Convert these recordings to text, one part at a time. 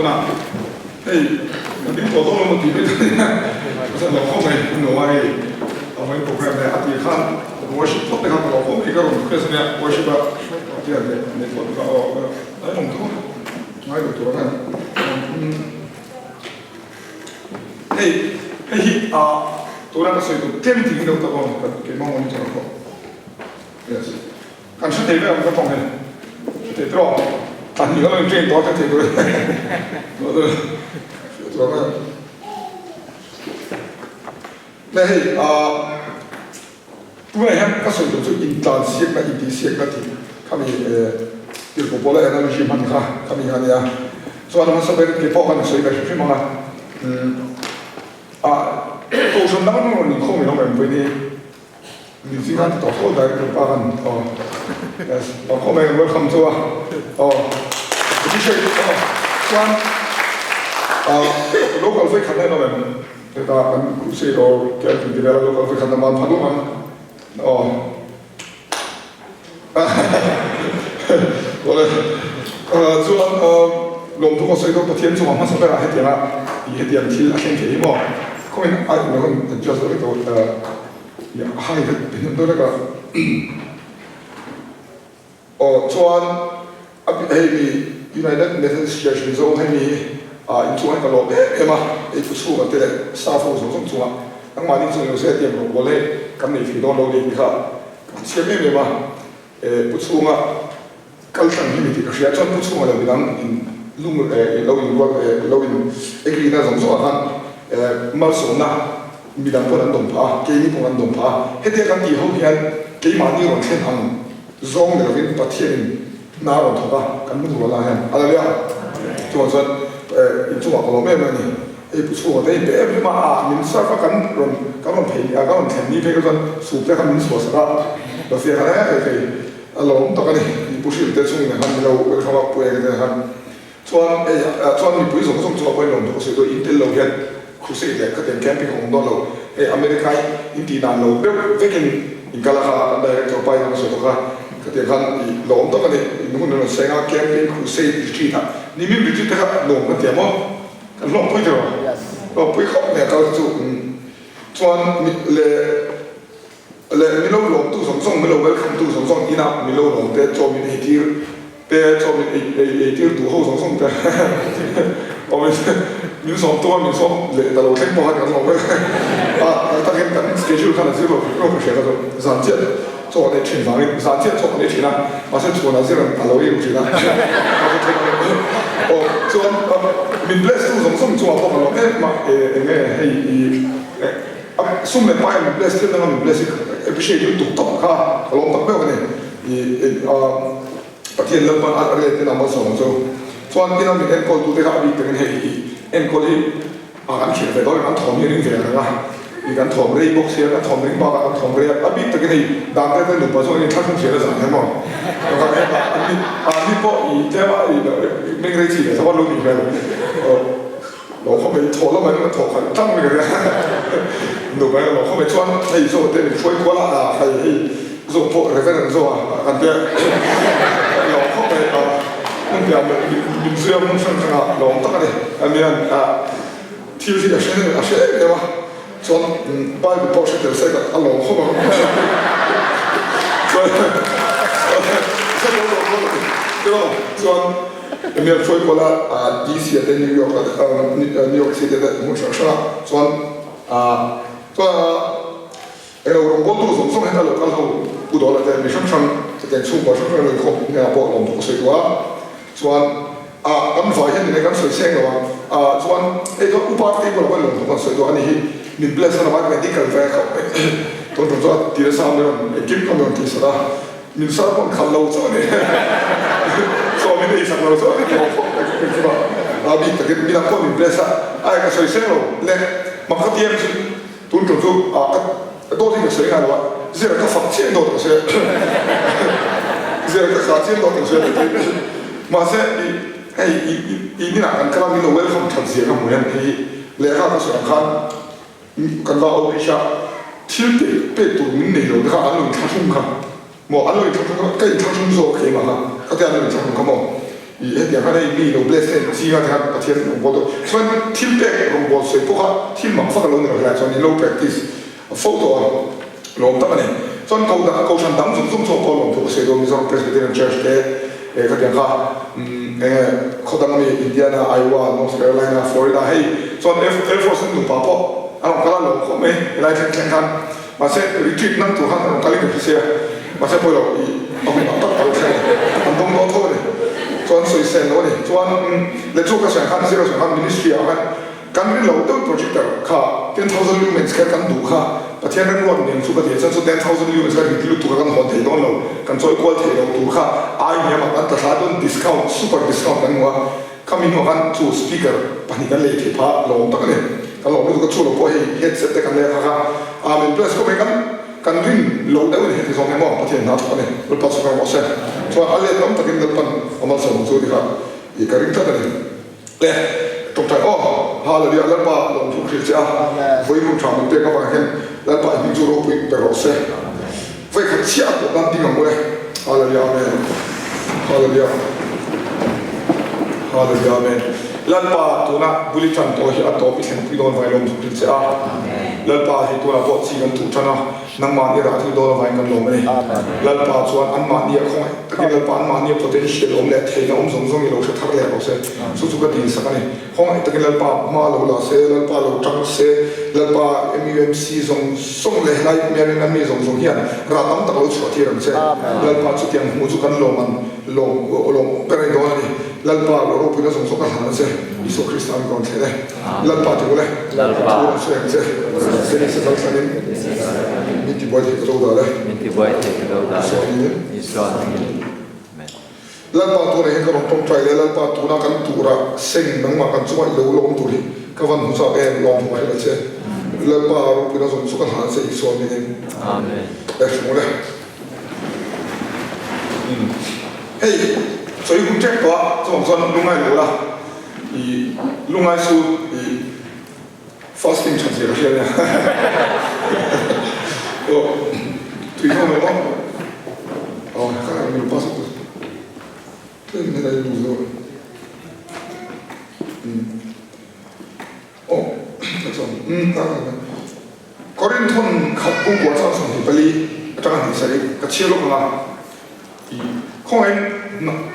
Tunah hei kan ding tawh dawn lo maw tih mai ta nia. Pasal lo khawp mai hun lo a hei a vawiin program leh a tih khan worship phawt te kha ka lo khawp mai ka rawn request a nia worship a a tia leh nei phawt kha aw a awm tho ngai lo tur a khan hei hei hi a tuna ka sawi tur tlem ting deuh tak awm kan keimah monitor pawh yes. Kan hre thei vek ang ka tawng hi. Hre thei tawh ang. Thla hnih ka lo in train tawh a hre thei tur a ni. Hre tur ang a. Le hei ah tunah hian ka sawi tur chu intlan siakna intih siakna tih khami tirhkoh pawla analogy hman kha khami kha a nia. Chuan hmasa ber kei pawh khan sawi ve hrim hrim ang a. Ah kohhran dang an rawn inkhawm ilo em vawiin hi. Min zing an ti tawh fo director pa kan aw yes aw khaw mai welcome chu a aw appreciate aw chuan ah local vei khat na in awm em heta kan crusade or camping ti vel a local vei khat na man pha duh ang aw awle chuan lawmthu ka sawi dawn Pathian chungah hmasa berah hetianga hetiang thil a thleng thei hi maw khawngin a in lo adjust vek tawh Hai ka ti hnem deuh lek a. Aw chuan a hei mi United Methodist Church Mizo hei mi ah inchung hi ka lawm em em a, hei pu chhunga te leh staff ho zawng zawng chunga nangmahni chu nilo se hetiang rawngbawl hei kan nei thei dawn lo ni tih kha ka thiam em em a. Pu chhunga kal tlang hi mi tih ka hria chuan pu chhunga leh midang in lung lo in rual lo in agree na zawng zawng ah khan malsawmna midang pawn an dawm phah a, keini pawh an dawm phah a, hetia kan tih ho hian keimahni rawn thlen ang zawng ni lovin Pathianin hna a rawn thawk a, kan hmu rual ah hian a la lia chuvang chuan inchungah ka lawm em a ni. Hei pu chhunga te in pe em em a, ah min serve a kan rawn kan rawn phei kan rawn thlen ni phei kha chuan soup te kha min chhuah sak a, ka fiah kha he hei a lawm tak a ni tih pu hrilh te chungin khan min lo welcome a pu eng te khan chuan hei chuan mipui zawng zawng chungah pawhin lawm thu ka sawi dawn in tel lo hian crusade leh khatiang camping a awm dawn lo hei America i in tih dan lo deuh vekin in kal a kha kan director pa in a rawn sawi tawh kha khatiang khan i lawm tak a ni in hun a rawn seng a camping crusade retreat ah nimin retreat te kha nuam kan ti a maw. Kan hlawkpui tawh a, hlawkpui khawp mai a kal chu chuan le le milo lawmtu zawng zawng milo welcome tu zawng zawng inah milo lawm te chaw min ei tir te chaw min ei ei ei tir duh ho zawng zawng te awm in min sawm tum a min sawm leh ta lo thleng pawh khan kan lawm vek a takin kan schedule khan a zir lo lo ka hria kha chu zan chiah Chaw an ei thin vangin zan chiah chaw an ei thin a, mahse chhuan a zir a lo ei ru thin a. Aw chuan min bless tu zawng zawng chungah pawh ka lawm em a, eng nge hei i sum leh pa in min bless thil danga min bless hi appreciate lutuk tawp kha ka lawm tak meuh a ni. I Pathian Lalpan a let in a malsawm ang chu. Chuan ina min enkawl tu te kha a bik takin hei i enkawl hi A kan hrilh ve dawn kan thawm hi ring ve reng a, i kan thawm rei bawk sia, kan thawm ring bakah kan thawm rei a, a bik takin hei dan te te nupa chuan in thlahrung hriat a zan hian maw ka kan en a, an ni an ni pawh i tlem a i meng rei chi ve tho a lo nih hmel lo khawp mai thawh lamah hian kan thawh khalh tlang mai ka ria nupa hian lo khawp mai chuan hei zawh te min hruai kual a hei hei zawh pawh reverend zawh a kan tia lo khawp mai a. Hmunpiah min zui a hmun hrang hrangah lawm tak a ni. Anian thil hi a hre a hre em em a, chuan Bible pawh hre tel se a lawm khawp ang. Chuan chuan Emil Hruaikuala DC a te New York a New York City te hmun hrang hrangah chuan chuan Eng rawngbawltu zawng zawng hian a lo kal ho Pu Dawla te mi hrang hrang chutiang chhungkua hrang hrang inkhawm hnenah pawh lawmthu ka sawi duh a, chuan ah kan vai hian inei kan sawi seng lo a, ah chuan hei chuan upa te bulah pawhin lawmthu kan sawi duh a ni hi min bless a namai medical ve khawp mai tun tum chuan ti nasa a mi rawn engkim kha mi rawn tihsak a, min sermon khalh lo chauh a ni chaw min eisak lo chauh a ni tih khawp mai engkim a, a bik takin midang pawh min bless a, ai ka sawi seng lo le mak ka ti em chu. Tun tum chu ah ka dawt hi ka sawi ngai lo a, zir ka fak chiah dawt ka sawi a, zir ka kah chiah dawt ka sawi a ti mahse i hei i i inah kan kal a min lo welcome that zia ka hmu hian hei hi lehkha ka sawi ang khan kan va outreach a thil pek pek tur min nei lo te kha an lo inthlahrung kha maw an lo inthlahrung kha ka inthlahrung zawk keimah kha khatia an lo inthlahrung kha maw. I hetiang khan hei mi lo bless em zinga te khan Pathian rawngbawl tawh chuan thil pek rawngbawl sawi pawh kha thil mak vak a lo ni lo helai chuan in lo practice fo tawh a lawm tak a ni. Chuan ko dang kohhran dang zawng zawng chuan pawh lawm thu ka sawi dawn Mizoram Presbyterian Church te eh khatiang kha umm enge khaw dang ami Indiana, Iowa, North Carolina, Florida hei chuan Air Force an nupa pawh an rawn kal a lawm khawp mai helai thleng thleng khan. Mahse retreat nang tur khan a rawn kal in ka hre sia, mahse pawi lo i a hun ang tak a lo thleng a ni, an dawng dawn tho a ni. Chuan sawisel lo a ni. Chuan leh chu ka sawi ang khan zira sawi ang khan ministry ah khan kan rin lo deuh projector kha 10,000 lumens kher kan duh kha Pathian remruat nen chu ka ti a, chuan chu 10,000 lumens kha rit lutuk a kan hawn thei dawn lo, kan chawi kual thei lo tur kha ai hniam ah kan tla thla dawn discount super discount kan hmu a. Khami hnuah khan chu speaker pahnih kan lei theih phah lawm tak a ni. Kan lawm lutuk a, chu lo pawh hei headset te kan lei a kha kha Amen bless khawp mai kan kan rin lo deuh a ni heti zawng hi maw Pathian hna thawk a ni. Lalpa chu rawng rawh se. Chuan a let tam takin Lalpan a malsawm ang chu ti kha i ka ring tlat a ni. Le tawngtai aw Hallelujah Lalpa lawmthu hrilh che a vawimun tha min pek avang hian Lalpa i hming chu ropui ber rawh se. Vawi khat chiah a tawh nan ding ang ule. Hallelujah Amen. Hallelujah. Hallelujah Amen. Lalpa tuna buli tan tawh hi a tawp i thlenpui dawn vai lawm zuk rin che a. Lalpa hi tunah pawh chi kan tuh tan a, nangmahni rah thil dawn avangin kan lawm a ni. Lalpa chuan anmahni a khawngaih takin Lalpa anmahni a potential awm leh theihna awm zawng zawng i lo hre thar leh rawh se. Chu chu ka dilsak a ni. Khawngaih takin Lalpa hma lo la se, Lalpa lo tang se, Lalpa MUMC zawng zawng leh helai hmelin a mi zawng zawng hian rah tam tak lo chhuah tir ang che. Lalpa chutiang hmuh chu kan lawm an lawm lawm ber a ni dawn a ni. Lalpa lo ropuina zawng zawng ka hlan ang che, Isua Krista an rawn thlen e. Lalpa ti ule, Lalpa thu rawn sawi ang che, Dennis a kal thlanin min tibuai thei ka lo dah le. Min tibuai thei ka lo dah le. Isua hmingin. Isua hmingin. Amen. Lalpa tunah hian ka rawn tawngtai leh Lalpa tuna kan tura seng nangmah kan chungah i lo lawm tur hi ka van hmu chak em lawm hmu hrilh a che Lalpa ropuina zawng chu ka hlan che Isua hmingin Amen. E hmu le hei sawi hun tep tawh a chuvang chuan lungai lo la i lungai su i Fasting tha zia ka hria nia. Aw tui ho mai maw. Aw ka ngai min pass up. Tlem helai lu zo. Um. Aw ka chuan um ka ka. Korinthon khat bungkua chang 24 atanga hnih sarih ka chhiar lawk anga. I khawngaiin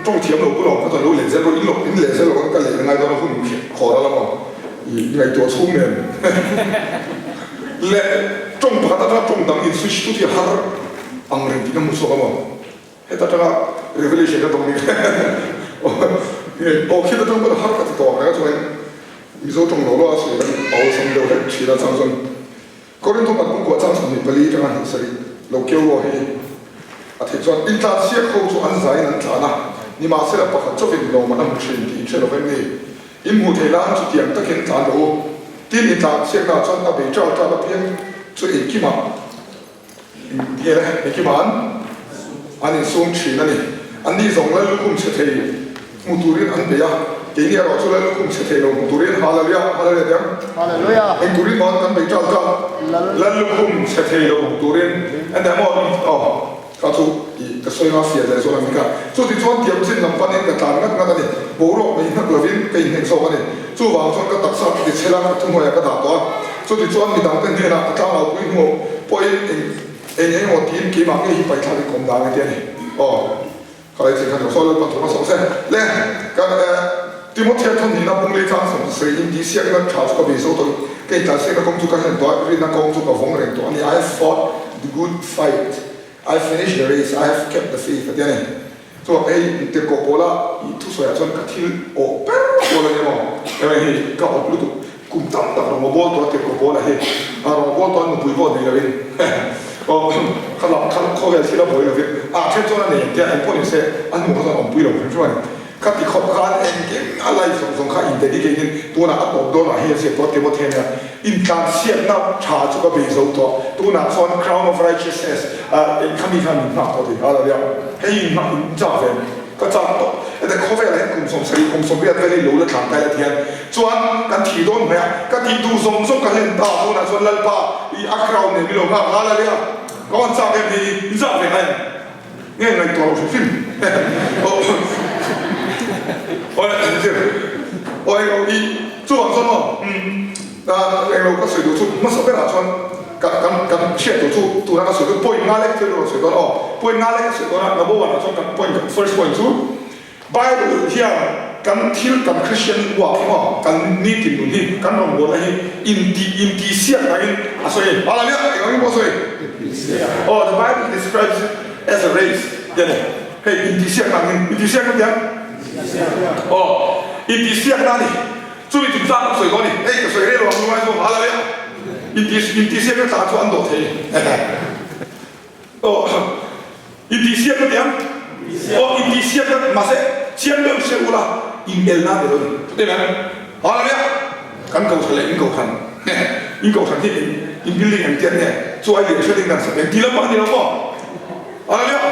tawng thiam lo pawh ka chuan lo leh zel rawh, in lo in leh zel lo ka leh ngai dawn a hun khawr a la maw i ngaihtuah chhung nen leh tawng pakhat atanga tawng dang in switch tut hi a har ang reng tih ka hmu chhuak a maw heta atanga revelation ka dawng ni aw khit atang pawh har ka ti tawh ang reng a chuan Mizo tawng lo lo a sawi kan awlsam deuh hlek thin a chang chuan Korinth pakhat kungkuah chang 24 atanga hnih sarih lo keu ruah hi a theih chuan intlansiak ho chu an zaiin an tlan a, nimahsela pakhat chauhin lawm an hmu thin tih in hre lo vem ni? In hmuh theih nan chutiang takin tlan rawh u. Tin, intlansiaknaah chuan a bei ṭal ṭal apiang chu engkimah Nge le, engkimah an insum thin a ni. Anni zawng lal lukhum chhe thei hmu turin an bei a, keini erawh chu lal lukhum chhe thei lo hmu turin Hallelujah, Hallelujah tiang. Hallelujah. Eng turin maw kan bei ṭal ṭal? Lal lukhum chhe thei lo hmu turin. Ente maw aw ka chu i ka sawi nga fiah leh zawk a ni kha. Chuti chuan tiam chin lam panin ka tlan ngat ngat a ni. Boruak mai hnak lovin ka inhnek zawk a ni. Chuvang chuan ka taksa ka ti chhel a, ka thuhnuaiah ka dah tawh a. Chuti chuan midangte hnenah ka tlangau pui hnu pawhin eng eng eng emaw tiin keimah ngei hi paithlak in ka awm dan a ti a ni. Aw, ka lei thei kha ni lo. Saw Lalpan thawm a sawm se. Le, kan eh Timothea thawmhnihna bunglei tlang sawm sawi in tihsiakna tha chu ka bei zo tawh in ka intlansiakna kawng chu ka hlen tawh a, rinna kawng chu ka vawng reng tawh a ni. I have fought the good fight, I have finished the race, I have kept the faith a ti a ni. Chuan hei tirhkoh pawla i thusawiah chuan ka thil awh ber pawl a ni maw? Eng hei ka awp lutuk kum tam tak rawn bawl tawh a tirhkoh pawla hi a rawn bawl tawh a nupui pawh nei lovin aw kha lam kha khawvel thil a buai lovin a then chuan a nei ang tia engpawh ni se a hnu kha chuan a awmpui lo hrim hrim a ni. Kha ti khawp khan engkim a life zawng zawng kha in dedicate in tunah a tawp dawnah hei a ziak tawh a Timothea nia intlansiakna tha chu ka bei zo tawh tunah chuan crown of righteousness ah khami khan min nghak tawh thei hallelujah. Hei in hmang in chak ve ka chak tawh. Heta khawvelah hian kum 70 kum 80 vel hi lo la thlang kai la thian chuan kan thih dawn hmai a, ka tih duh zawng zawng ka hlen ta tunah chuan Lalpa i a crown nen min lo nghak hallelujah ka rawn chak em hei in chak ve ngai em nge ngaihtuah loh hrim hrim. Aw aw englo i chuvang chuan maw umm englo ka sawi duh chu hmasa berah chuan ka kan kan hriat tur chu tuna ka sawi chu point nga lek thil ka rawn sawi dawn aw point nga lek ka sawi dawn a number one ah chuan kan point first point chu Bible hian kan thil kan Christian uak hi maw kan nitin nun hi kan rawngbawlna hi intih intihsiak dangin a sawi Hallelujah eng angin pawh a sawi aw the Bible describes it as a race tih a ni hei intihsiak dangin intihsiak na tiang aw intihsiak na a ni chumi chungchang kan sawi dawn a ni hei ka sawi rel lo ang lungai chu Hallelujah intih intihsiak na tla chu an dawh thei Aw, intihsiak na tiang? Aw, intihsiak na, mahse chiang deuh hre ula, inelna ni lo ni. Chutih mai, Hallelujah! Kan kohhran leh in kohhran, in kohhran hi in in building eng tiat nge, chu ai lian hriat in kan sak eng ti lam pang ni lo maw? Hallelujah!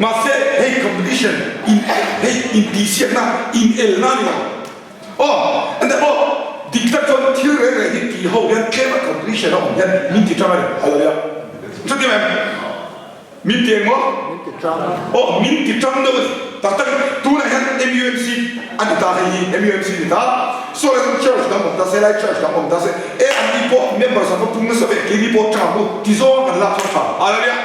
Mahse hei competition, in hei intihsiakna, inelna ni lo. Aw, ente pawh dik tak chuan thil reng reng hi tih ho hian tlem a competition a awm hian min ti tang a ni. Hallelujah. Chuti em? Min ti eng maw? Min ti tang. Aw, min ti tang deuh a ni. Tak tak in tunah hian MUMC a ni ta hei hi MUMC ni ta. Saw lai chuan church dang awm ta se, lai church dang awm ta se, e an ni pawh members an va pung nasa ve, keini pawh tang ang u ti zawng a kan lak chuan tha. Hallelujah.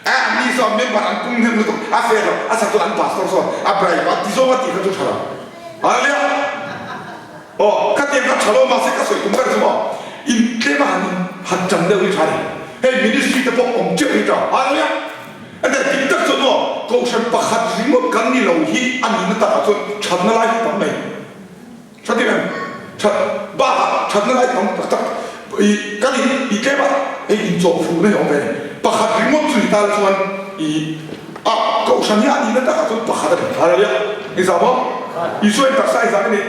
A an ni sawn member an pung hnem lutuk a fair lo a chak chu an pastor sawn a bribe a ti zawng a tih kha chu tha lo hallelujah aw ka tiang kha tha lo mahse ka sawi tum ber chu maw in tlem a han in han tan deuh hi tha ni hei ministry te pawh awm teuh hi tha hallelujah ente dik tak chuan maw kohhran pakhat ringawt kan ni lo hi a nihna takah chuan thatna lai hi tam mai. Tha ti em? Tha bakah thatna lai tam tak tak i kan in i tlem a, hei inchawh fuhna hi a awm ve a ni. Pakhat ringawt chu ni ta la chuan i a kohhran hi a nihna takah chuan pakhat a ni. Hallelujah! Engzah maw? Isua in taksa engzah nge ni?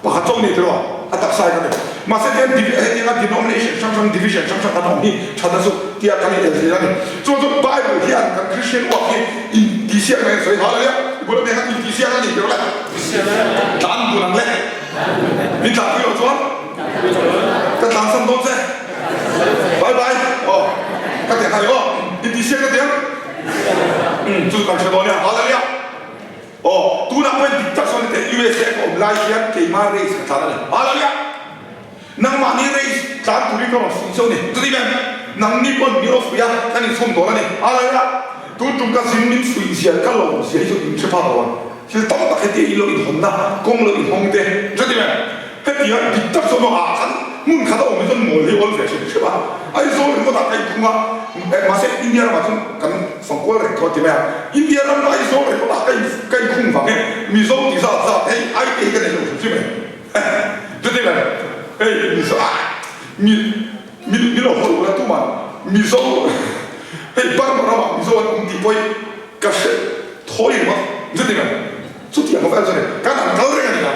Pakhat chauh ni tiraw? A taksa hi kan ni. Mahse tiang hetianga denomination hrang hrang, division hrang hrang kan awm hi thatna chu tia kan inel thei a ni. Chuan chu Bible hian kan Christian uak hi intihsiak mai a sawi. Hallelujah! I bula mi khan intihsiak a ni tiraw le? Tlan dun ang le. Min tlan pui loh chuan ka tlan san dawn che. Bye bye. Aw ka ti ang aw. Intihsiak ka ti ang. Umm chu chu kan hre dawn nia. Hallelujah! Aw, tunah pawhin dik tak sawn teh USA ka awm lai hian keimah race ka tlan a ni. Hallelujah! Nangmahni race tlan turin ka rawn fuih chauh a ni. Chuti em? Nangni pawn min rawn fuih a, kan inchhawm dawn a ni. Hallelujah! Tun tum ka zin min fuih zia ka lawm zia hi chu in hre phak lo ang. Thil tam tak heti in lo inhawnna, kawng lo inhawng te. Chuti em? Hetia dik tak chuan ah khan hmun khat a awm hi chuan mawl hi awl ve hrim hrim a, Aizawl ringawt ah ka inkhung a, mahse India ramah chuan kan fangkual reng tho a ti mai a, India ram Aizawl ringawt ah ka inkhung vang e, Mizo ti zat zat hei ai te hi ka nei lo hrim hrim e, chuti mai hei Mizo ah mi mi mi lo haw lo la tuman Mizo hei Burma ramah Mizo an awm tih pawh hi ka hre thawi ringawt chuti mai. Chutiang vel chu ni, kan han kal reng a ni a,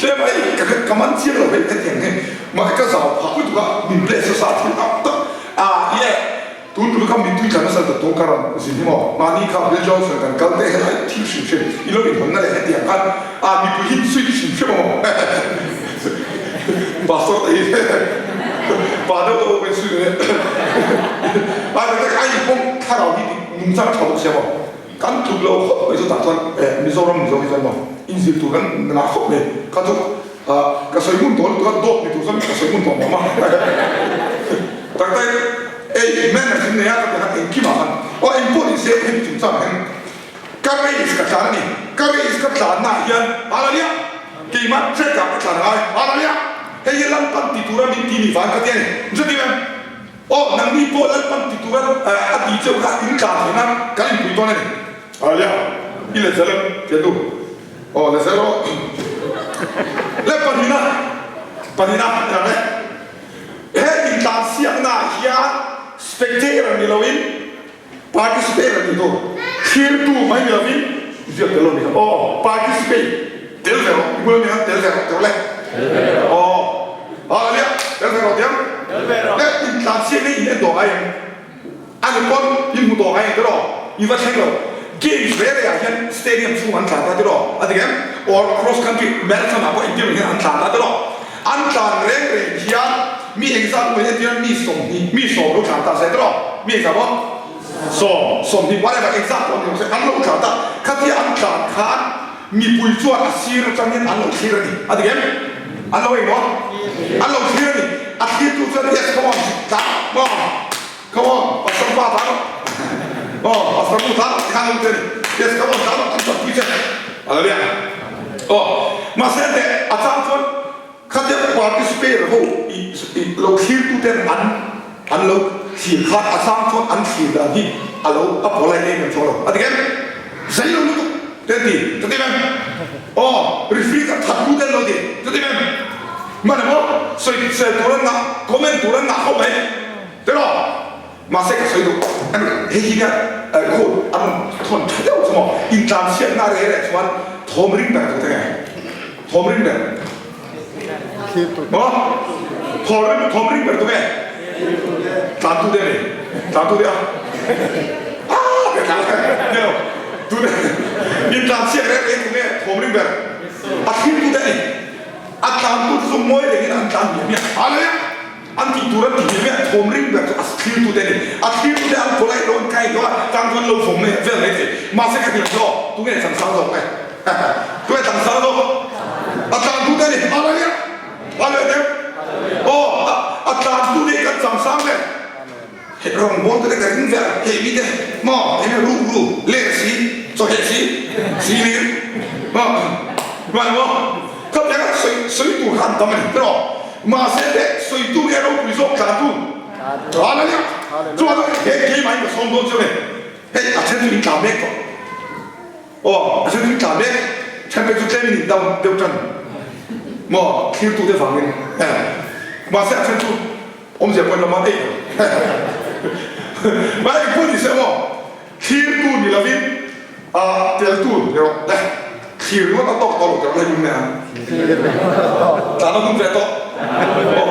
tlem a hei ka ka man chiang lo hei hetiang hi mah ka zau phah lutuk a, min bless nasa thil tak tak a ye tun tun kha mittui tla nasa ta tawh ka rawn zin hi maw mahni kha Bill Johnson kan kal te helai thil hrim hrim i lo inhawnna leh hetiang khan a mipui hi suit hrim hrim a maw pastor te hi pa deuh deuh pawhin suit a ni a inhawng thlarau hi nungchang a tha bawk sia maw. Kan tluk lo khawp mai chu tah chuan eh Mizoram Mizo hi chuan maw inzir tur kan ngah khawp mai kha chu ah ka sawi ngun tawh lutuk a dawt ni tur chuan ka sawi ngun tawh mah mah tak tak ei manner in nei a ka ti khan engkim ah khan aw engpawh ni se hemi chungchang ah hian ka race ka tlan a ni ka race ka tlan na ah hian hallelujah keimah track ah ka tlan angai hallelujah hei hi Lalpan ti tura min ti ni vang ka ti a ni chuti em. Aw, nangni pawh Lalpan ti tura a ti cheu kha in tlan theih nan kan inpui dawn a ni. Hallelujah! I let zel em? Tian du. Aw, let zel rawh. Le pahnihna, pahnihna i lang e. He intlansiakna ah hian spectator ni loin participate a ni tur. Thlirtu mai ni lovin ziak tel lo ni kha. Aw, participate, tel ve rawh. I bula mi khan tel ve rawh tih rawh le. Aw, hallelujah, tel ve rawh tih ang. Le intlansiak hi in en tawh ngai em? A ni pawn in hmu tawh ngai em tiraw? I va thleng lo. Games ve rei ah hian stadium chhung an tlan ta tiraw? A dik em? Or cross country marathon ah pawh entir ang hian an tlan ta tiraw? An tlan reng reng hian mi engzat maw entir mi 20, mi 10 lo tlan ta se tiraw? Mi engzat maw? Sawm, 20 whatever engzat pawh ni awm se an lo tlan ta. Khatia an tlan khan mipui chuan a sir atangin an lo thlir a ni. A dik em? An lo engmaw? An lo thlir a ni. A thlirtu chuan yes come on tlan maw? Come on pastor pa tlan rawh. Aw pastor nu tlan rawh tikhan an lo ti a ni. Yes come on tlan rawh an tanpui che. Hallelujah. Aw mahse teh a chang chuan Khatia participate ho i lo thlirtu ten an an lo thlir kha a chang chuan an thlir dan hi a lo a polite em em chuang lo a ti em? Zei lo lutuk te an ti ka ti em? Aw referee kha that tu te an lo ti ka ti em? Hman emaw sawi sel tur an ngah comment tur an ngah khawp mai tiraw? Mahse ka sawi duh a ni hei hi nia khaw an rawn thawn tha deuh chu maw intlanchhiatna reh reh chuan thawm ring ber tur te nge thawm ring ber maw thawm ring thawm ring ber tu nge tlantu te ani tlantu te a ah te tlan ni lo tu te intlanchhiat reh reh tu nge thawm ring ber a thlir tu te ani a tlantu te chu mawi rengin an tlan miah miah hallelujah. An tih tur an ti ve mai a, thawm ring ber chu a thlirtute a ni. A thlirtute an polite lo, an kind lo a, tang chuan lo vawm mai vel mai thei. Mahse ka hrilh chu, tunge tlangsang zawk e? Tunge tlangsang zawk? A tlantute a ni. Hallelujah! Hallelujah! Aw, a tlantute hi kan tlangsang ve. Hei rawngbawltute ka ring vel, hei mite maw enge rukru, ler si, chawheh si, si lir, maw, hman maw, ka pianga sawi sawi tur kha an tam a ni tiraw? Mahse teh sawi tu nge ropui zawk tla tu? Hallelujah! Chuan he keimah in ka sawm dawn chu a ni, hei a then chu in tla mek tawh. Aw, a then chu tlan mek, then pek chu tlem in in down deuh tan maw thlirtute vangin mahse a then chu awmzia pawn lama ei lo mahse engpawh ni se maw thlirtu ni lovin ah teltu ni rawh le thlir ringawt a tawk tawh lo tawh lai lung nen tlan a hun ve tawh aw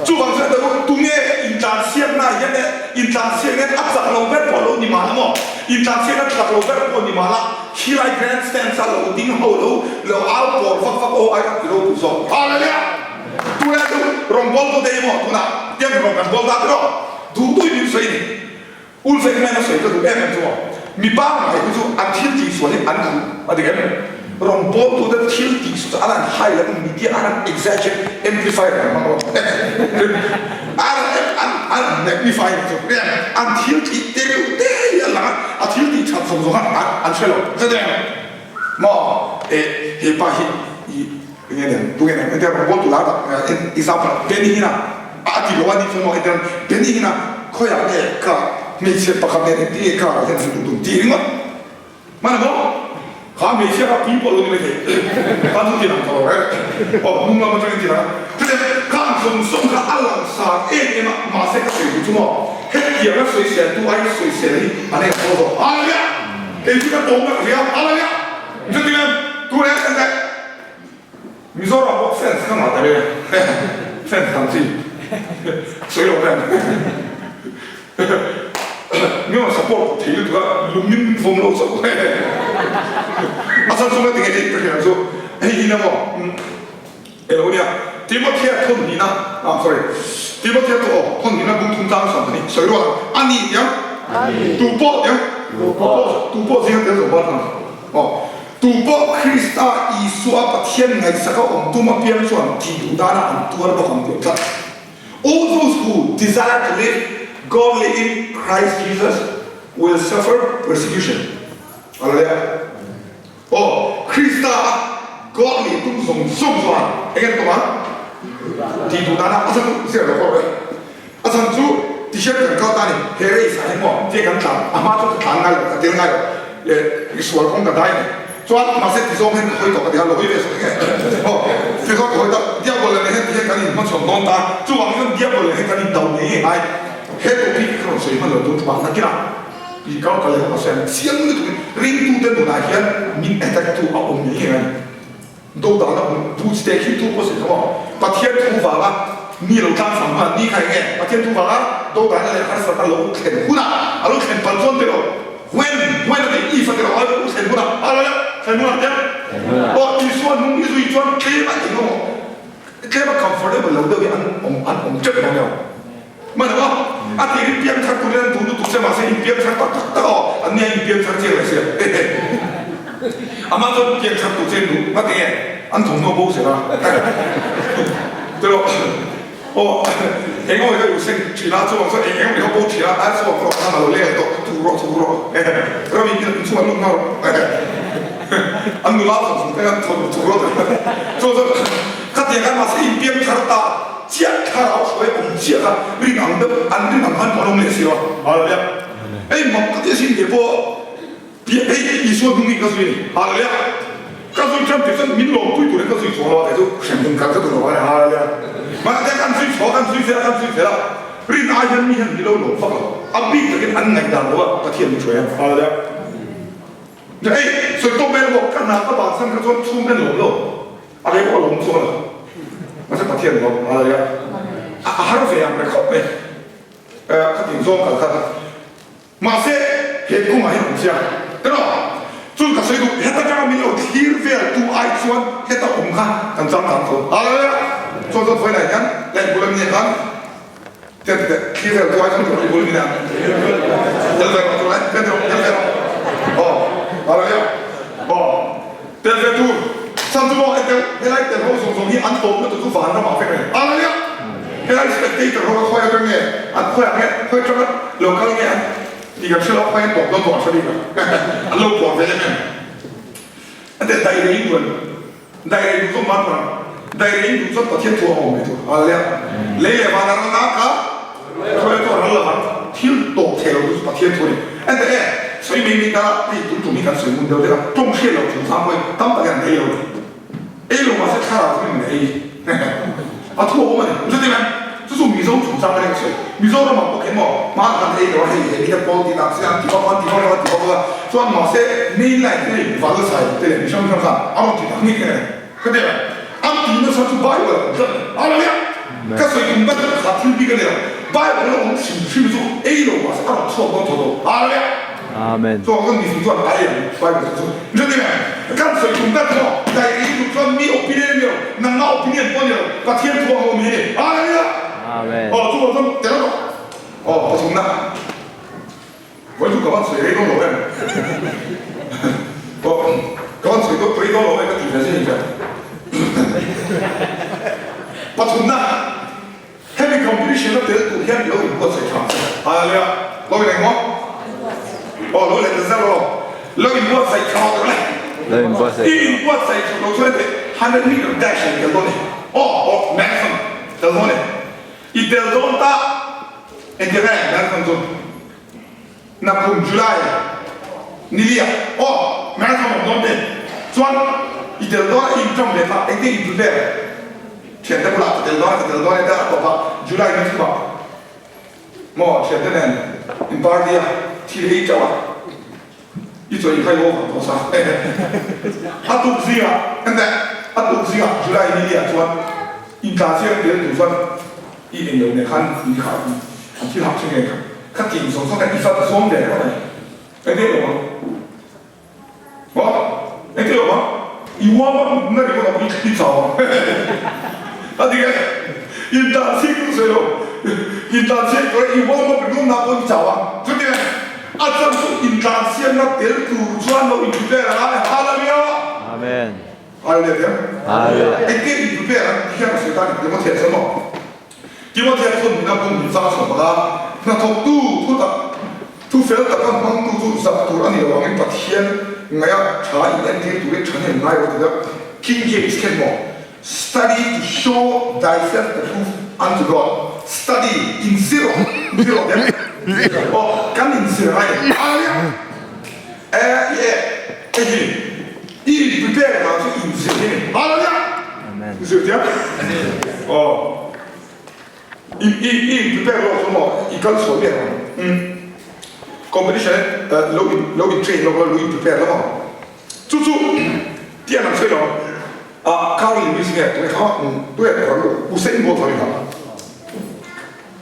chuvang chuan tunge intlansiakna hian leh intlansiak hian a chak lo ber pawh lo ni mahla maw Intlansiakna chak lo ber pawh ni mahla, khilai grand stands a lo ding ho lo, lo au pawr vak vak aw ai kan ti ropui zawk. Hallelujah! Tunah chu rawn bawl tu te hi maw tunah tiang rawn kan bawl ta tiraw? Duh duhin min sawi ni. Ulfek hian a sawi ka duh em em chu maw? Mi pangngai hi chu an thil tih sual hi an duh a dik em? Rawn bawl tu te thil tih sual chu an han highlight in media an han exaggerate, amplifier an hmang lo. An an an magnify ni chu nia an thil tih te reuh te hi a lang a, a thil tih that zawng zawng kha an an hre lo zet em maw eh he pa hi i enge nen tunge nen entir rawn tu lar tak example Benny Hinn a a ti lo a ni chu maw entir Benny Hinn a khawiah nge ka hmeichhe pakhat nen engtin nge car ah hian an duh dun tih ringawt. Hman maw? Kha hmeichhia kha pi pawh lo ni mai thei. Kha chu ti lang ta lo reng. Aw hnung lam atangin ti lang a. Chutiang kha ang zawng zawng kha a lang sar em em a, mahse ka sawi duh chu maw? Hetianga sawisel tu ai sawisel hi an eng tho zawk. Hallelujah! Kei chu ka tawmna ka hria. Hallelujah! Chutiang tunah hian kan Mizoram pawh fans ka ngah ta reng a, fans tam chi sawi lo hian mi rawn support thei lutuk a, lungin vawm lo chauh a chhan chu ngatinge tih ka hria chu hei hi nia maw elo nia Timothea thawn hnihna ah sorry Timothea thu aw thawn hnihna bung thum tlang sawn ani sawi rual ang ani tiang tu pawh tiang tu pawh zinga tel zo ban ang aw Tu pawh Krista Isua Pathian ngaihsaka awm tum apiang chuan tih duh dana an tuar bawk ang tih tlat. All those who desire to live godly in Christ Jesus will suffer persecution. Hallelujah. Aw, Krista a godly tum zawng zawng chuan eng an tum ang? Tih duh dana a chhan chu zir lo kawr e. A chhan chu ti hian kan kal ta a ni, he race ah hian maw tia kan tlan, a hma chu ka tlan ngai lo, ka tel ngai lo, eh i sual kawng ka dai a ni. Chuan mahse ti zawng hian ka hawi tawh ka ti a, lo hawi ve sawi nge aw, ti zawng ka hawi ta, Diabol leh hian ti hian kan inhmachhawn dawn ta, chuvang chuan Diabol leh hian kan indo ngei ngei ngai, he topic hi ka rawn sawi hman lo tur chuvang nakinah i kal ka leh ka sawi ang, chiang lutuk in ringtute nunah hian min attack tu a awm ngei ngei a ni. Dodalna hmun boots te khi tu pawh sawi tho a, Pathian thu vanga mi lo tlang fang hman ni kha eng nge? Pathian thu vanga dodalna leh harsatna lo thlen hunah a lo thlen palh chuan tiraw? When, when a tih if a tiraw? A lo thlen hunah, a lo thlen hunah te aw Isua hnung i zui chuan tlem a eng emaw tlem a comfortable lo deuh hi an awm an awm teuh dawn emaw? Man aw, a tirin piangthar turin an duh lutuk che mahse in piangthar tak tak tak aw, an nia in piangthar chiang leh sia. Amah chuan piangthar tur che an duh ngati nge an thawmhnaw bo zel a. Tilo aw, eng emaw hi ka seng thin a, chuvang chuan eng emaw hi ka bo thin a, a chhuak rawh a lo leng tawh, thu rawh thu rawh, ram in inchhungah lut nghal rawh, an nula thawm thawm te khan thawm thu rawh chuvang chuan khatiang khan mahse in piangthar ta. Chiah thlarau hruai awm chiah kha rin ang deuh an rin ang khan an awm leh si lo a, Hallelujah. Hei mak ka ti asin kei pawh piah hei Isua hnung hi ka zui a ni, Hallelujah. Ka zui ṭan tih chuan min lawmpui turin ka zui chhuak lo a, kei chu hremhmun kal ka duh lo a ni, Hallelujah. Mahse kan zui chhuak a, kan zui zel a, kan zui zel a, rin ai hian mi hian min lo lawm vak lo, a bik takin an ngaihdan lo a, Pathian min hruai a, Hallelujah. Hei sawi tawp mai lo maw, ka hna ka bansan kha chuan chhung ka ni lawm lo. A rei pawh a lawm chuang lo. Mahse Pathian lawm hallelujah. A har ve ang reng khawp mai. Khatin zawng kal kha. Mahse he kawngah hian awm chiang. Tiraw? Chun ka sawi duh heta tanga min lo thlir vel tu ai chuan heta awm kha kan changkang tho. Hallelujah. Chuan chuan vawiinah hian leh bul an nia khan tel teh thlir vel tu ai chuan i bul min a tel ve rawh tunlai tel ve rawh tel ve rawh. Aw hallelujah. Aw. Tel ve tur chhan chu maw hetel helai tel ho zawng zawng hi an tawpna tur chu van ramah vek a ni. Hallelujah! Helai spectator ho kha khawi atang nge an khawi ah nge khawi atanga lo kal nge an tih kan hre lo a khawi an tawp dawn pawh an hre bik lo an lo puar ve em em. A teh dairei in duan dairei duh zawng man phawrh ang dairei in duh chuan Pathian thu a awm ve tur. Hallelujah! Lei leh van a ral na ka Khawi chu a ral lovang, thil tawp thei lo chu Pathian thu a ni. Ente e, sawi mai mai ta hei tun tum hi kan sawi ngun deuh deuh a, tawng hriat loh chungchang pawhin tam takin an ei lo ni. Ei lo mahse thlarau chu min ei. A thu a awm a ni. Chuti mai, chu chu Mizo chungchang a ring sawi. Mizoramah pawh khin maw, hmaan khan ei lo a, hei he mite pawl tih tak si an ti vak a, an ti vak a, an ti vak a, chuan mahse main line te hei val sai te leh mi hrang hrang khan a rawn ti tak ngei ngei a ni. Ka ti a, an ti nasa chu Bible a awm tlat a ni. Hallelujah! Ka sawi tum ber kha thil bik a ni lo. Bible a awm hrim hrim chu ei lo mahse a rawn chhuak dawn tho tho. Hallelujah! Amen. Chuan kan mifing chuan ai ang Bible chu chu. Chuti mai, kan sawi tum ber chu diary duh chuan mi opinion a ni lo, nangma opinion pawh a ni lo, Pathian thu ang awm hi a ni. Hallelujah! Amen. Aw, chuvang chuan tel rawh. Aw, pathumna. Vawi chu ka van sawi rei dawn lo em? Aw, ka van sawi rei dawn lo em ka ti ve zin hian. Pathumna, hemi competition a tel tur hian i lo inbuatsaih tha ang che. Hallelujah! Lo in engmaw? Aw, lo let zel rawh. Lo inbuatsaih tha lo le. Lo inbuatsaih I inbuatsaih tha lo chuan heti 100 meter dash a tel dawn ni. Aw, aw, marathon tel dawn ni. I tel dawn ta. Engti nge marathon chu nakum July ni liah aw marathon awm dawn te chuan i tel dawn a i inṭawm ve kha engti in prepare thiante bulah ka tel dawn a ka tel dawn e ta a tawp a July ni thumah maw thiante nen in party a thil ei ṭeuh a i chaw i khai over tawh sa a tuk zingah enteh a tuk zingah July ni liah chuan intlansiak tel tur chuan I eng lo nen khan i kha an thil hak che nge kha kha tih zawng zawng khan i fat zawng ve ringawt a ni. Engti lo ang? Maw? Engti lo ang? I warm up na ringawt ang i chau ang. A dik e. In tan chik duh sawi lo. In tan chik tur i warm up ringawt na pawh i chau ang. Chuti e. A chan chu in tlan siamna tel tur chuan lo in prepare ang a. Hallelujah! Amen. Hallelujah. Hallelujah. Engtin in prepare ang ti hian a sawi ta ni Timothea chuan maw? Timothea thun nihna bung min chang chho bawk a, hnathawktu thu tak, thu fel taka hmangtu chu zak tur a ni lo angin Pathian ngaia tha in entir turin thahnem ngai lo ti deuh. King James khen maw? Study to show thyself approved unto God. Study, inzir rawh, inzir rawh diam. Aw, kan inzir ngai ni. Hallelujah. Eh, i eh, hei hi. I in prepare dan chu in zir hi ni. Hallelujah! Amen. Zir thiam? Aw. I i i in prepare lawk chu maw i kal chhuah miah ang. Umm. Competition eh lo in lo in train lawk la lo in prepare lawk ang. Chu chu tiang an sawi lo. Ah Carl Lewis nge tunge kha tunge ran lo Usain Bolt ho ni kha.